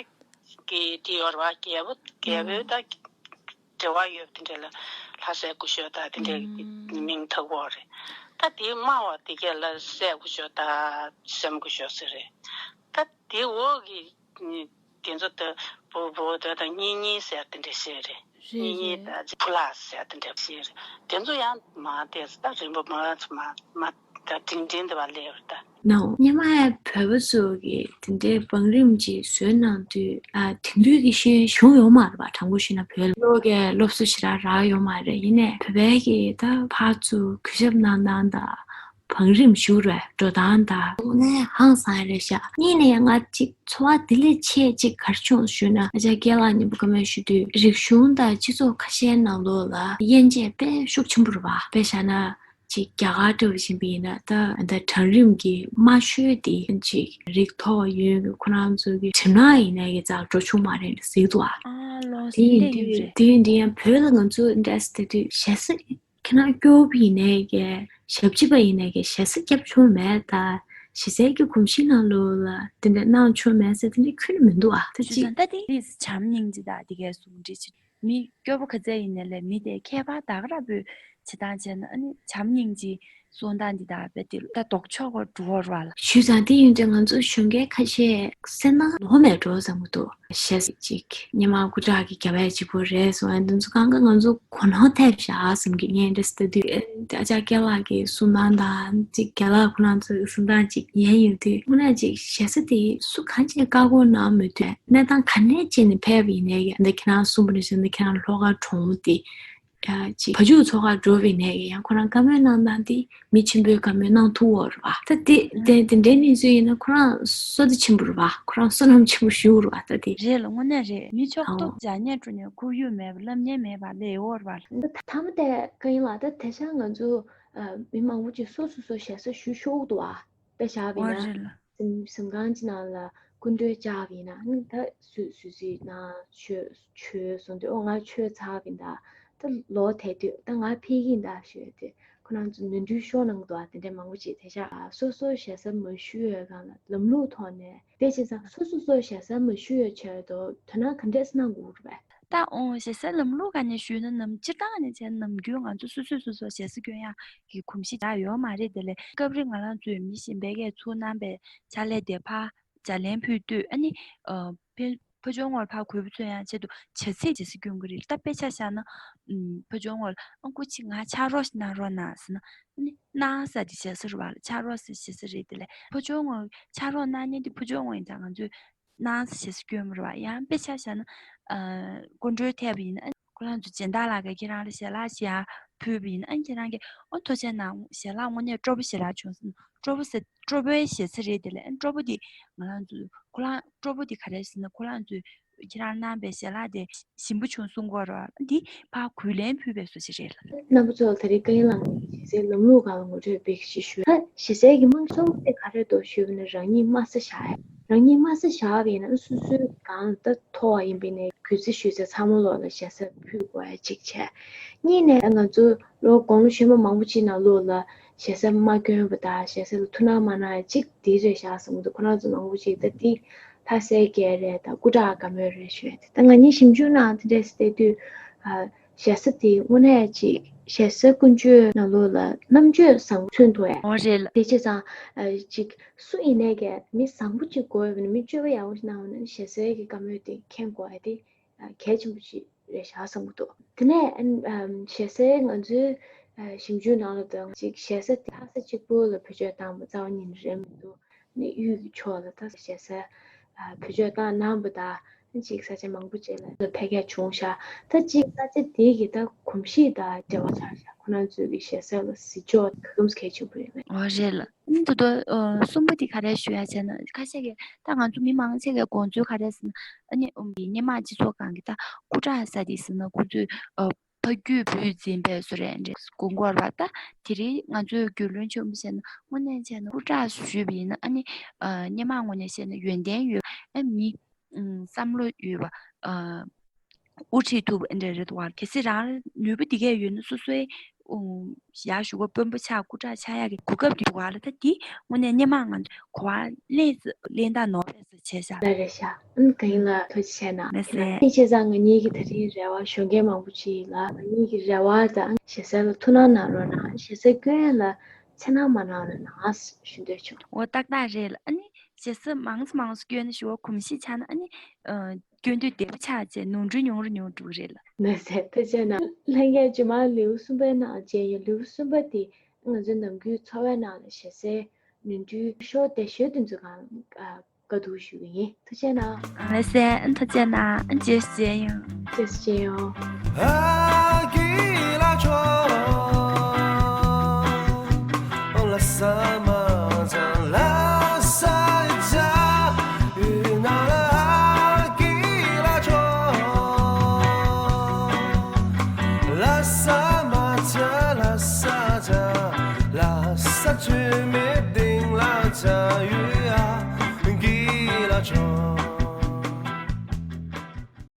གི་དེ་ཡོད་རེད་བ། རྒྱལ་པོ་རྒྱལ་པོའི་ད་འབྲེལ་བ་ཡོད་པ་དེ་འདྲ་ལ་ལྷ་སྲས་སྐུ་ཞབས་ད་དེ་འདྲའི་མིང་ཐོགས་པོ་རེད། ད་དེའི་དམའ་བ་དེ་གས་ལ་སྲས་སྐུ་ཞབས་ད་སྲས་མོ་སྐུ་ཞབས་ཟེར་རེད། ད་དེའི་འོག་གི་དེ་ཚོ་ད་བུ་བུ་ད་ད་གཉེན་ཉེ་ཟེར་དེ་འདྲ་བཤད་རེད། རེད་གཉེན་ཉེ་རེད། ད་བུ་ལ་ཟེར་དེ་འདྲ་བཤད་རེད། དེ་ཚོ་ཡང་མ་དེ་ད་རིམ་པ་མ་མ་ད་འབྲིང་འབྲིང་དེ་བ་སླེབས་རེད་ད། ནའོ། སྔོན་མ་བོད་པ་ཚོ་གིས་དེ་འདྲའི་བང་རིམ་ཅིག་བཟོས་གནང་དུས་ཨ་དེང་དུས་ཀྱི་ཤེས་ཡོན་བྱུང་ཡོད་མ་རེད་པ། དྲང་པོ་བཤད་ན་བོད་ལོག་གི་སློབ་གསོ་ཞེ་དྲག་རག་ཡོད་མ་རེད། ཡིན་ནའི་བོད་པའི་གི་ད་ཕར་ཚུར་གུས་ཞབས་གནང་སྟངས་དང་བང་རིམ་ཞུ་རེད་འགྲོ་སྟངས་དང་དངོས་གནས་ཧང་སང་རེད་ཤག་གཉིས་ནས་ང་ཅིག་ཚོར་བ་དེ་ལས་ཆེ་ཅིག་ག་རེ་བྱུང་ཞུས་ན། ཨ་ཅག་སྐལ་ལགས་མཉམ་པོ་བཀའ་མོལ་ཞུ་དུས་རིག་གཞུང་དང་སྤྱི་ཚོགས་ཁ་ཤས་ནང་ལོགས་ལ་དབྱེ་འབྱེད་དཔེ་ཤུགས་ཆེན་པོ་རེད་པ། དཔེ་བཞག་ན། ཅིག་རྒྱ་གར་འདྲ་བོ་ཡིན་པ་ཡིན་ན་ད་ད་གྲལ་རིམ་གྱི་དམའ་ཤོས་དེ་ཅིག་རིགས་མཐོ་བ་ཡོད་པའི་ཁོ་རང་ཚོ་གི་གྲིབ་ནག་ཡིན་ནའི་གི་རྩ་འགྲོ་བྱུང་མ་རེད་ཟེར་གི་འདུག་ཨ། ཨ་ལོ་དེ་ཡིན་དུས་དེ་ཡིན་དུས་ཡང་བོད་ལ་ང་ཚོ་འདྲ་ཟེར་དུས་ཞེ་ས་ཁྱེད་རང་སྐྱོ་པོ་ཡིན་ནའི་གི་ཞབས་ཕྱི་པ་ཡིན་ནའི་གི་ཞེ་ས་སྐྱབས་བྱུང་མེད། ད་ཞེ་སའི་གི་གོམས་གཤིས་ནང་ལོགས་ལ་དེ་འདྲ་གནང་བྱུང་མེད་ཟེར་དེ་འདྲ་ཁྱོན་ནས་མི་འདུག་ཨ། ད་ཅིག་ད་དེ་བྱམས་སྙིང་རྗེ་ད་དེ་གའི་གསུང་འདྲི་ཅིག་མི་སྐྱོ་པོ་ག་ཚད་ཡིན་ནའི་ལས་མི་དེ་ཁྱད་པར་ད་ག་རང་བོད་བྱེད་སྟངས་བྱས་ན་ཨ་ནི་བྱམས་སྙིང་རྗེ་གསུང་སྟངས་འདི་དག་རྦད་དེ་ད་ལྡོག་ཕྱོགས་ཀྱི་འགྲོ་བ་རེད་བ་ལ། ཞུས་ཙང་དེ་ཡིན་དུས་ང་ཚོ་གཞོན་སྐྱེས་ཁ་ཤས་སེམས་ནང་ལོག་མེད་འགྲོ་བསམ་གྱི་འདུག་ཞེས་ཅིག་སྔོན་མ་སྐུ་དྲག་གི་རྒྱབ་ལ་གཅིག་པོ་རེད་གསུང་ཨ་འདི་ཚོ་གང་ག་ང་ཚོ་གོ་ནོར་ཐེབས་བཞག་བསམ་གྱི་ངས་འདྲ་ཟེར་དུས་ཨ་ཅག་སྐལ་ལགས་ཀྱི་གསུང་སྟངས་དང་ཅིག་རྒན་ལགས་ཁོ་རང་ཚོའི་གསུང་སྟངས་ཅིག་ཉན་ཡོང་དུས་དངོས་གནས་ཅིག་ཞེ་ས་དེ་སུ་གང་ཅིག་བཀའ་བསྒོ་གནང་མི་འདུག་གནས་སྟངས་ག་ནས་ཅིག་ནས་ཕེབས་པ་ཡིན་ནའི་ཡང་འདི་ཁྱེད་རང་གསུངས་པ་ནང་བཞིན་འདི་ཁྱེད་རང་ལྷོ་ཁ་གྲོང་མོ་དེ། ཡ་ཅིག་བ་ཕྱུགས་འཚོ་གར་འགྲོ་བའི་ནས་ཀྱི་ཡང་ཁོ་རང་བཀའ་མོལ་གནང་སྟངས་དེ་མི་ཆེན་པོའི་བཀའ་མོལ་གནང་ཐུབ་ཡོད་རེད་བ། ད་དེ་དེ་དེ་འདྲའི་གནས་ཚུལ་ཡིན་ན་ཁོ་རང་བསོད་བདེ་ཆེན་པོ་རེད་བ། ཁོ་རང་བསོད་ནམས་ཆེན་པོ་ཞིག་རེད་བ། ད་དེ་རེད་ལ། དངོས་གནས་རེད། མི་ཕྱོགས་གཏོགས་སྦྱར་ཉན་སྤྲོ་ཉན་ཁོར་ཡུག་མེད་པ་ལབ་ཉན་མེད་པ་ལས་ཡོད་རེད་བ། ད་མཐའ་མ་དེ་ཀ་ཡིན་ལ། ད་དེ་ཤ་ང་ཚོ་ཨ་མི་མང་པོ་ཅིག་སོ་སོ་སོ་ཞེ་ས་ཞུ་ཤོག་འདུག་བ། དཔེ་བཞག་པ་ཡིན་ན་ཨོ་རེད་ལ། གཟིམ་གཟིམ་ཁང་གཅིག་ནང་ལ་སྐུ་མགྲོན་བཅར་བ་ཡིན་ན་ནི་ད་སུས་སུས་སུས་ན་ཆོས་ཆོས་གསུངས་དུས་ཨོ་ང་ཆོས་ཚར་བ་ཡིན་ད། ད་ལོག་ཐལ་དུས་ད་ང་ཕེབས་ཀྱི་ཡིན་ད་ཞུས་ཏེ་ཁོ་རང་ཚོ་ནོར་འཁྲུལ་ཤོར་གནང་འདུག་ཨ། དེ་འདྲ་མང་པོ་ཅིག་དེ་ཤ་སོ་སོ་ཞེ་ས་མ་ཞུ་བའི་སྒང་ལ་ལམ་ལུགས་ཐོག་ནས་དཔེ་བྱས་ཙང་སོ་སོ་སོ་ཞེ་ས་མ་ཞུ་བའི་ཆེད་དུ་དོ་སྣང་ག་འདྲས་གནང་དགོས་རེད་པས། ད་ཨོ་ཞེ་སའི་ལམ་ལུགས་ག་ནས་ཞུས་ན་ནམ་སྤྱིར་བཏང་ནས་བྱས་ནམ་རྒྱུན་ང་ཚོ་སོ་སོས་སོ་སོར་ཞེ་ས་སྐྱོན་ཡག་གི་གོམས་གཤིས་འདྲ་ཡོད་མ་རེད། དེ་ལས་སྐབས་རེ་ང་རང་ཚོའི་མི་གཞན་པའི་གས་ཚུར་གནང་པའི་ཕྱག་ལས་དེ་ཕར་ལྗགས་ལན་ཕུལ་དུས་ཨ་ནི་ཕ་ཕ་ཇོ་ངོར་ཕར་གུས་པ་མཚོན་ཡག་ཆེད་དུ་བྱ་ཚིག་ཅིག་སྐྱོན་གི་རེད། ད་དཔེ་ཆ་བཞག་ན་ཕ་ཇོ་ངོར་ཨ་སྐུ་མཁྱེན་ང་ཕྱག་རོགས་ཤིག་གནང་རོགས་གནང་ཟེར་ན་ཨ་ནི་གནང་ཟེར་དེ་ཞེ་ས་རེད་བ། ཕྱག་རོགས་ཟེར་ཞེ་ས་རེད། དེ་ལས་ཕ་ཇོ་ངོར་ཕྱག་རོགས་གནང་མཁན་དེ་ཕ་ཇོ་ངོ་ཡིན་ཙང་ང་ཚོས་གནང་ཟེར་ཞེ་ས་སྐྱོན་མ་རེད་བ། ཡང་དཔེ་ཆ་བཞག་ན་སྐུ་མགྲོན་ཐེབས་པ་ཡིན་ན་ཁོ་རང་ཚོ་སྦྱིན་བདག་ལགས་ཀྱིས་ཁྱེད་རང་ལ་ཞལ་ལག་ཞིག་ཡར་ཕུལ་བ་ཡིན་ན་ཁྱེད་རང་གིས་ཨོ་ཐུགས་རྗེ་གནང་། ཞལ་ལག་དངོས་གནས་སྤྲོ་པོ་ཞེ་དྲག་བྱུང་ཟེར། སྤྲོ་པོ་ཟེར་སྤྲོ་པོའི་ཞེ་ས་རེད། དེ་ལས་སྤྲོ་པོ་འདི་ང་རང་ཚོ་ཁོ་རང་སྤྲོ་པོ་འདི་ག་རེ་ཟེར་ན་ཁོ་རང་ཚོས་ཁྱེད་རང་གནང་པའི་ཞལ་ལག་དེ་ཞིམ་པོ་བྱུང་གསུང་གི་ཡོད་རེད་བ། འདི་ཕར་གུས་ལན་ཕུལ་བའི་བཟོ་ཅིག་རེད་ལ། རྣམ་པ་ཚོ་ད་རེས་ཀ་ཡིན་ལ་ཞེ་སའི་ལམ་ལུགས་སྒང་ལ་ངོ་སྤྲོད་སྤེལ་ཞེས་ཞུ། ད་ཞེ་སའི་གི་རྨང་གཞི་གཙོ་བོ་དེ་ག་རེ་འདུག་ཞུས་པ་ན་རང་ཉིད་དམའ་ས་བཞག་ཡ། རང་ཉིད་དམའ་ས་བཞག་པ་ཡིན་ན་སོ་སོའི་སྒང་ད་མཐོ་བ་ཡིན་པ་ནས་གུས་བརྩི་ཞུས་ཚེ་ཚང་མ་ལོག་ལ་ཞེ་ས་ཕུལ་དགོས་ཡ་གཅིག་བྱས། གཉིས་ནས་ང་ཚོ་ལོ་དགུང་ལོ་གཞོན་པ་མང་པོ་ཅིག་ནང་ལོགས་ལ་ཞེ་ས་མ་སྐྱོན་པ་དང་ཞེ་ས་ལ་ཐུགས་སྣང་མ་གནང་ཡ་གཅིག་འདི་རེད་བཞག་བསམ་གི་འདུག་ཁོ་རང་ཚོ་མང་པོ་ཅིག་ད་འདི་ལྷ་སའི་སྐད་རེད་ད་སྐུ་དྲག་དགའ་མོས་རེད་ཞུ་ཡ་དེ། ད་ང་གཉིས་ཞིབ་འཇུག་ནང་དེ་འདྲས་བལྟས་དུས་ཨ། ཞེ་ས་དེ་དངོས་གནས་ཅིག་ཞེ་ས་ཀུན་སྤྱོད་ནང་ལོགས་ལ་རྣམ་དཔྱོད་བཟང་པོ་མཚོན་ཐུབ་ཡ། འོ་རེད་ལ། དེ་བྱས་ཙང་ཨ། ཅིག་སུ་ཡིན་ནའི་གས་མི་བཟང་པོ་ཅིག་དགོས་ཡོད་པ་ན་མི་སྤྱོད་པ་ཡག་པོ་ཞིག་གནང་བ་ན་ཞེ་སའི་གི་བཀའ་མོལ་དེ་མཁྱེན་དགོས་ཡ་དེ་ཨ། གལ་ཆེན་པོ་ཅིག་རེད་བཞག་བསམ་གི་འདུག་དེ་ནས་ཨ། ཞེ་སའི་ང་ཚོའི་ཨ། ཞིབ་འཇུག་ནང་ལ་དང་ཅིག་ཞེ་ས་དེ་ལྷ་ས་གཅིག་པུ་ལ་བེད་སྤྱོད་བཏང་བ་རྩ་བ་ཉིད་ནས་རེད་མི་འདུག་ནས་གཡུས་ཀྱི་ཕྱོགས་ལ་ད་ཞེ་ས་ཨ། བེད་སྤྱོད་བཏང་གནང་བ་དང་ཅིག་ས་ཆ་མང་པོ་ཅིག་ལ་འཕེལ་རྒྱས་བྱུང་ཤག་ད་ཅིག་ས་ཆ་དེ་གི་ད་གོམས་གཤིས་དང་འབྲེལ་བ་ཆགས་ཤག་ཁོ་རང་ཚོའི་གི་ཞེ་ས་ལ་གཟི་འཇོག་ག་གམ་གལ་ཆེན་པོ་རེད་པས། འོ་རེད་ལ། ཨ་ནི་ད་དུང་ཨ། གསུམ་པ་དེ་ག་རེ་ཞུ་ཡ་བྱས་ན་ཁ་ཤས་ཀྱིས་ད་ང་ཚོ་མི་མང་ཆེ་གའི་དགོངས་ཚུལ་ག་རེ་ཟེར་ན་ཨ་ནི་ཨུམ་གི་སྔོན་མ་སྤྱི་ཚོགས་སྒང་གི་ད་སྐུ་དྲག་ས་དེ་ཟེར་ན་ཁོ་ཚོས་ཨ། ཕ་རྒྱུད་བུས་འཛིན་པའི་བཟོ་རེད་འདྲ་དགོངས་ཀྱི་ཡོད་རེད་པ། ད་དེ་རིང་ང་ཚོའི་རྒྱུས་ལོན་ཆེན་པོ་བྱས་ན་དངོས་གནས་བྱས་ན་སྐུ་དྲག་ཞུས་པ་ཡིན་ན་ཨ་ནི་ཨ། སྔོན་མ་དངོས་གནས་བཤད་ན་ཡོན་ཏན་ཡོད་ཨ། མི་ཨུམ། བསམ་བློ་ཡོད་པ་ཨ། དབུ་ཁྲིད་ཐུབ་པ་འདྲ་རེད་བ། གལ་སྲིད་རང་ནུས་པ་འདི་གས་ཡོད་ན་སོ་སོའི་ཨུམ། ཡར་ཞུ་བ་དཔོན་པོ་ཆགས་སྐུ་དྲག་ཆགས་ཡག་གི་གོ་སྐབས་འདི་བ་ལ་ད་འདི་དངོས་གནས་སྔོན་མ་ང་ཚོ་གོ་བ་ལེན་ལེན་ད་ནོར་བས་བྱས་ཤག་ལ་རེད་ཤག་ཨང་ག་ཡིན་ལ་ཐུགས་རྗེ་ཆེ་གནང་། ལགས་སེ། དེ་བྱས་ཙང་ང་གཉིས་ཀྱི་ད་རིང་རེ་བ་ཞུ་མཁན་མང་པོ་ཅིག་ལ་ང་གཉིས་ཀྱི་རེ་བ་དང་ཞེ་ས་ལ་ཐུགས་སྣང་གནང་རོགས་གནང་། ཞེ་ས་སྐྱོན་ལ་འཚེར་སྣང་མ་གནང་རོགས་གནང་ཞུ་འདོད་བྱུང་། འོ་ཏག་ཏག་རེད་ལ། ཨ་ནི་ཞེ་ས་མང་ཙམ་མང་ཙམ་སྐྱོན་ན་ཞུ་བ་གོམས་གཤིས་ཆགས་ན་ཨ་ནི་ཨ། སྐྱོན་དུས་བདེ་པོ་ཆགས་བྱས་ནོར་འཁྲུལ་ཉུང་རུ་ཉུང་རུ་འགྲོ་གི་རེད་ལ། ལགས་སེ་ཐུགས་རྗེ་གནང་། ལྷན་རྒྱས་རྗེས་མ་ལེའུ་གསུམ་པའི་ནང་མཇལ་ཡོང་། ལེའུ་གསུམ་པ་དེ་ང་ཚོའི་ནམ་རྒྱུན་འཚོ་བའི་ནང་ལ་ཞེ་སའི་ནོར་འཁྲུལ་ཤོར་བསྡད་ཤོར་དེ་ཚོའི་སྒང་ལ་བཀའ་བཀའ་བསྡུར་ཞུ་གི་ཡིན། ཐུགས་རྗེ་གནང་། ལགས་སེ་ཐུགས་རྗེ་གནང་། རྗེས་སུ་མཇལ་ཡོང་། རྗེས་སུ་མཇལ་ཡོང་།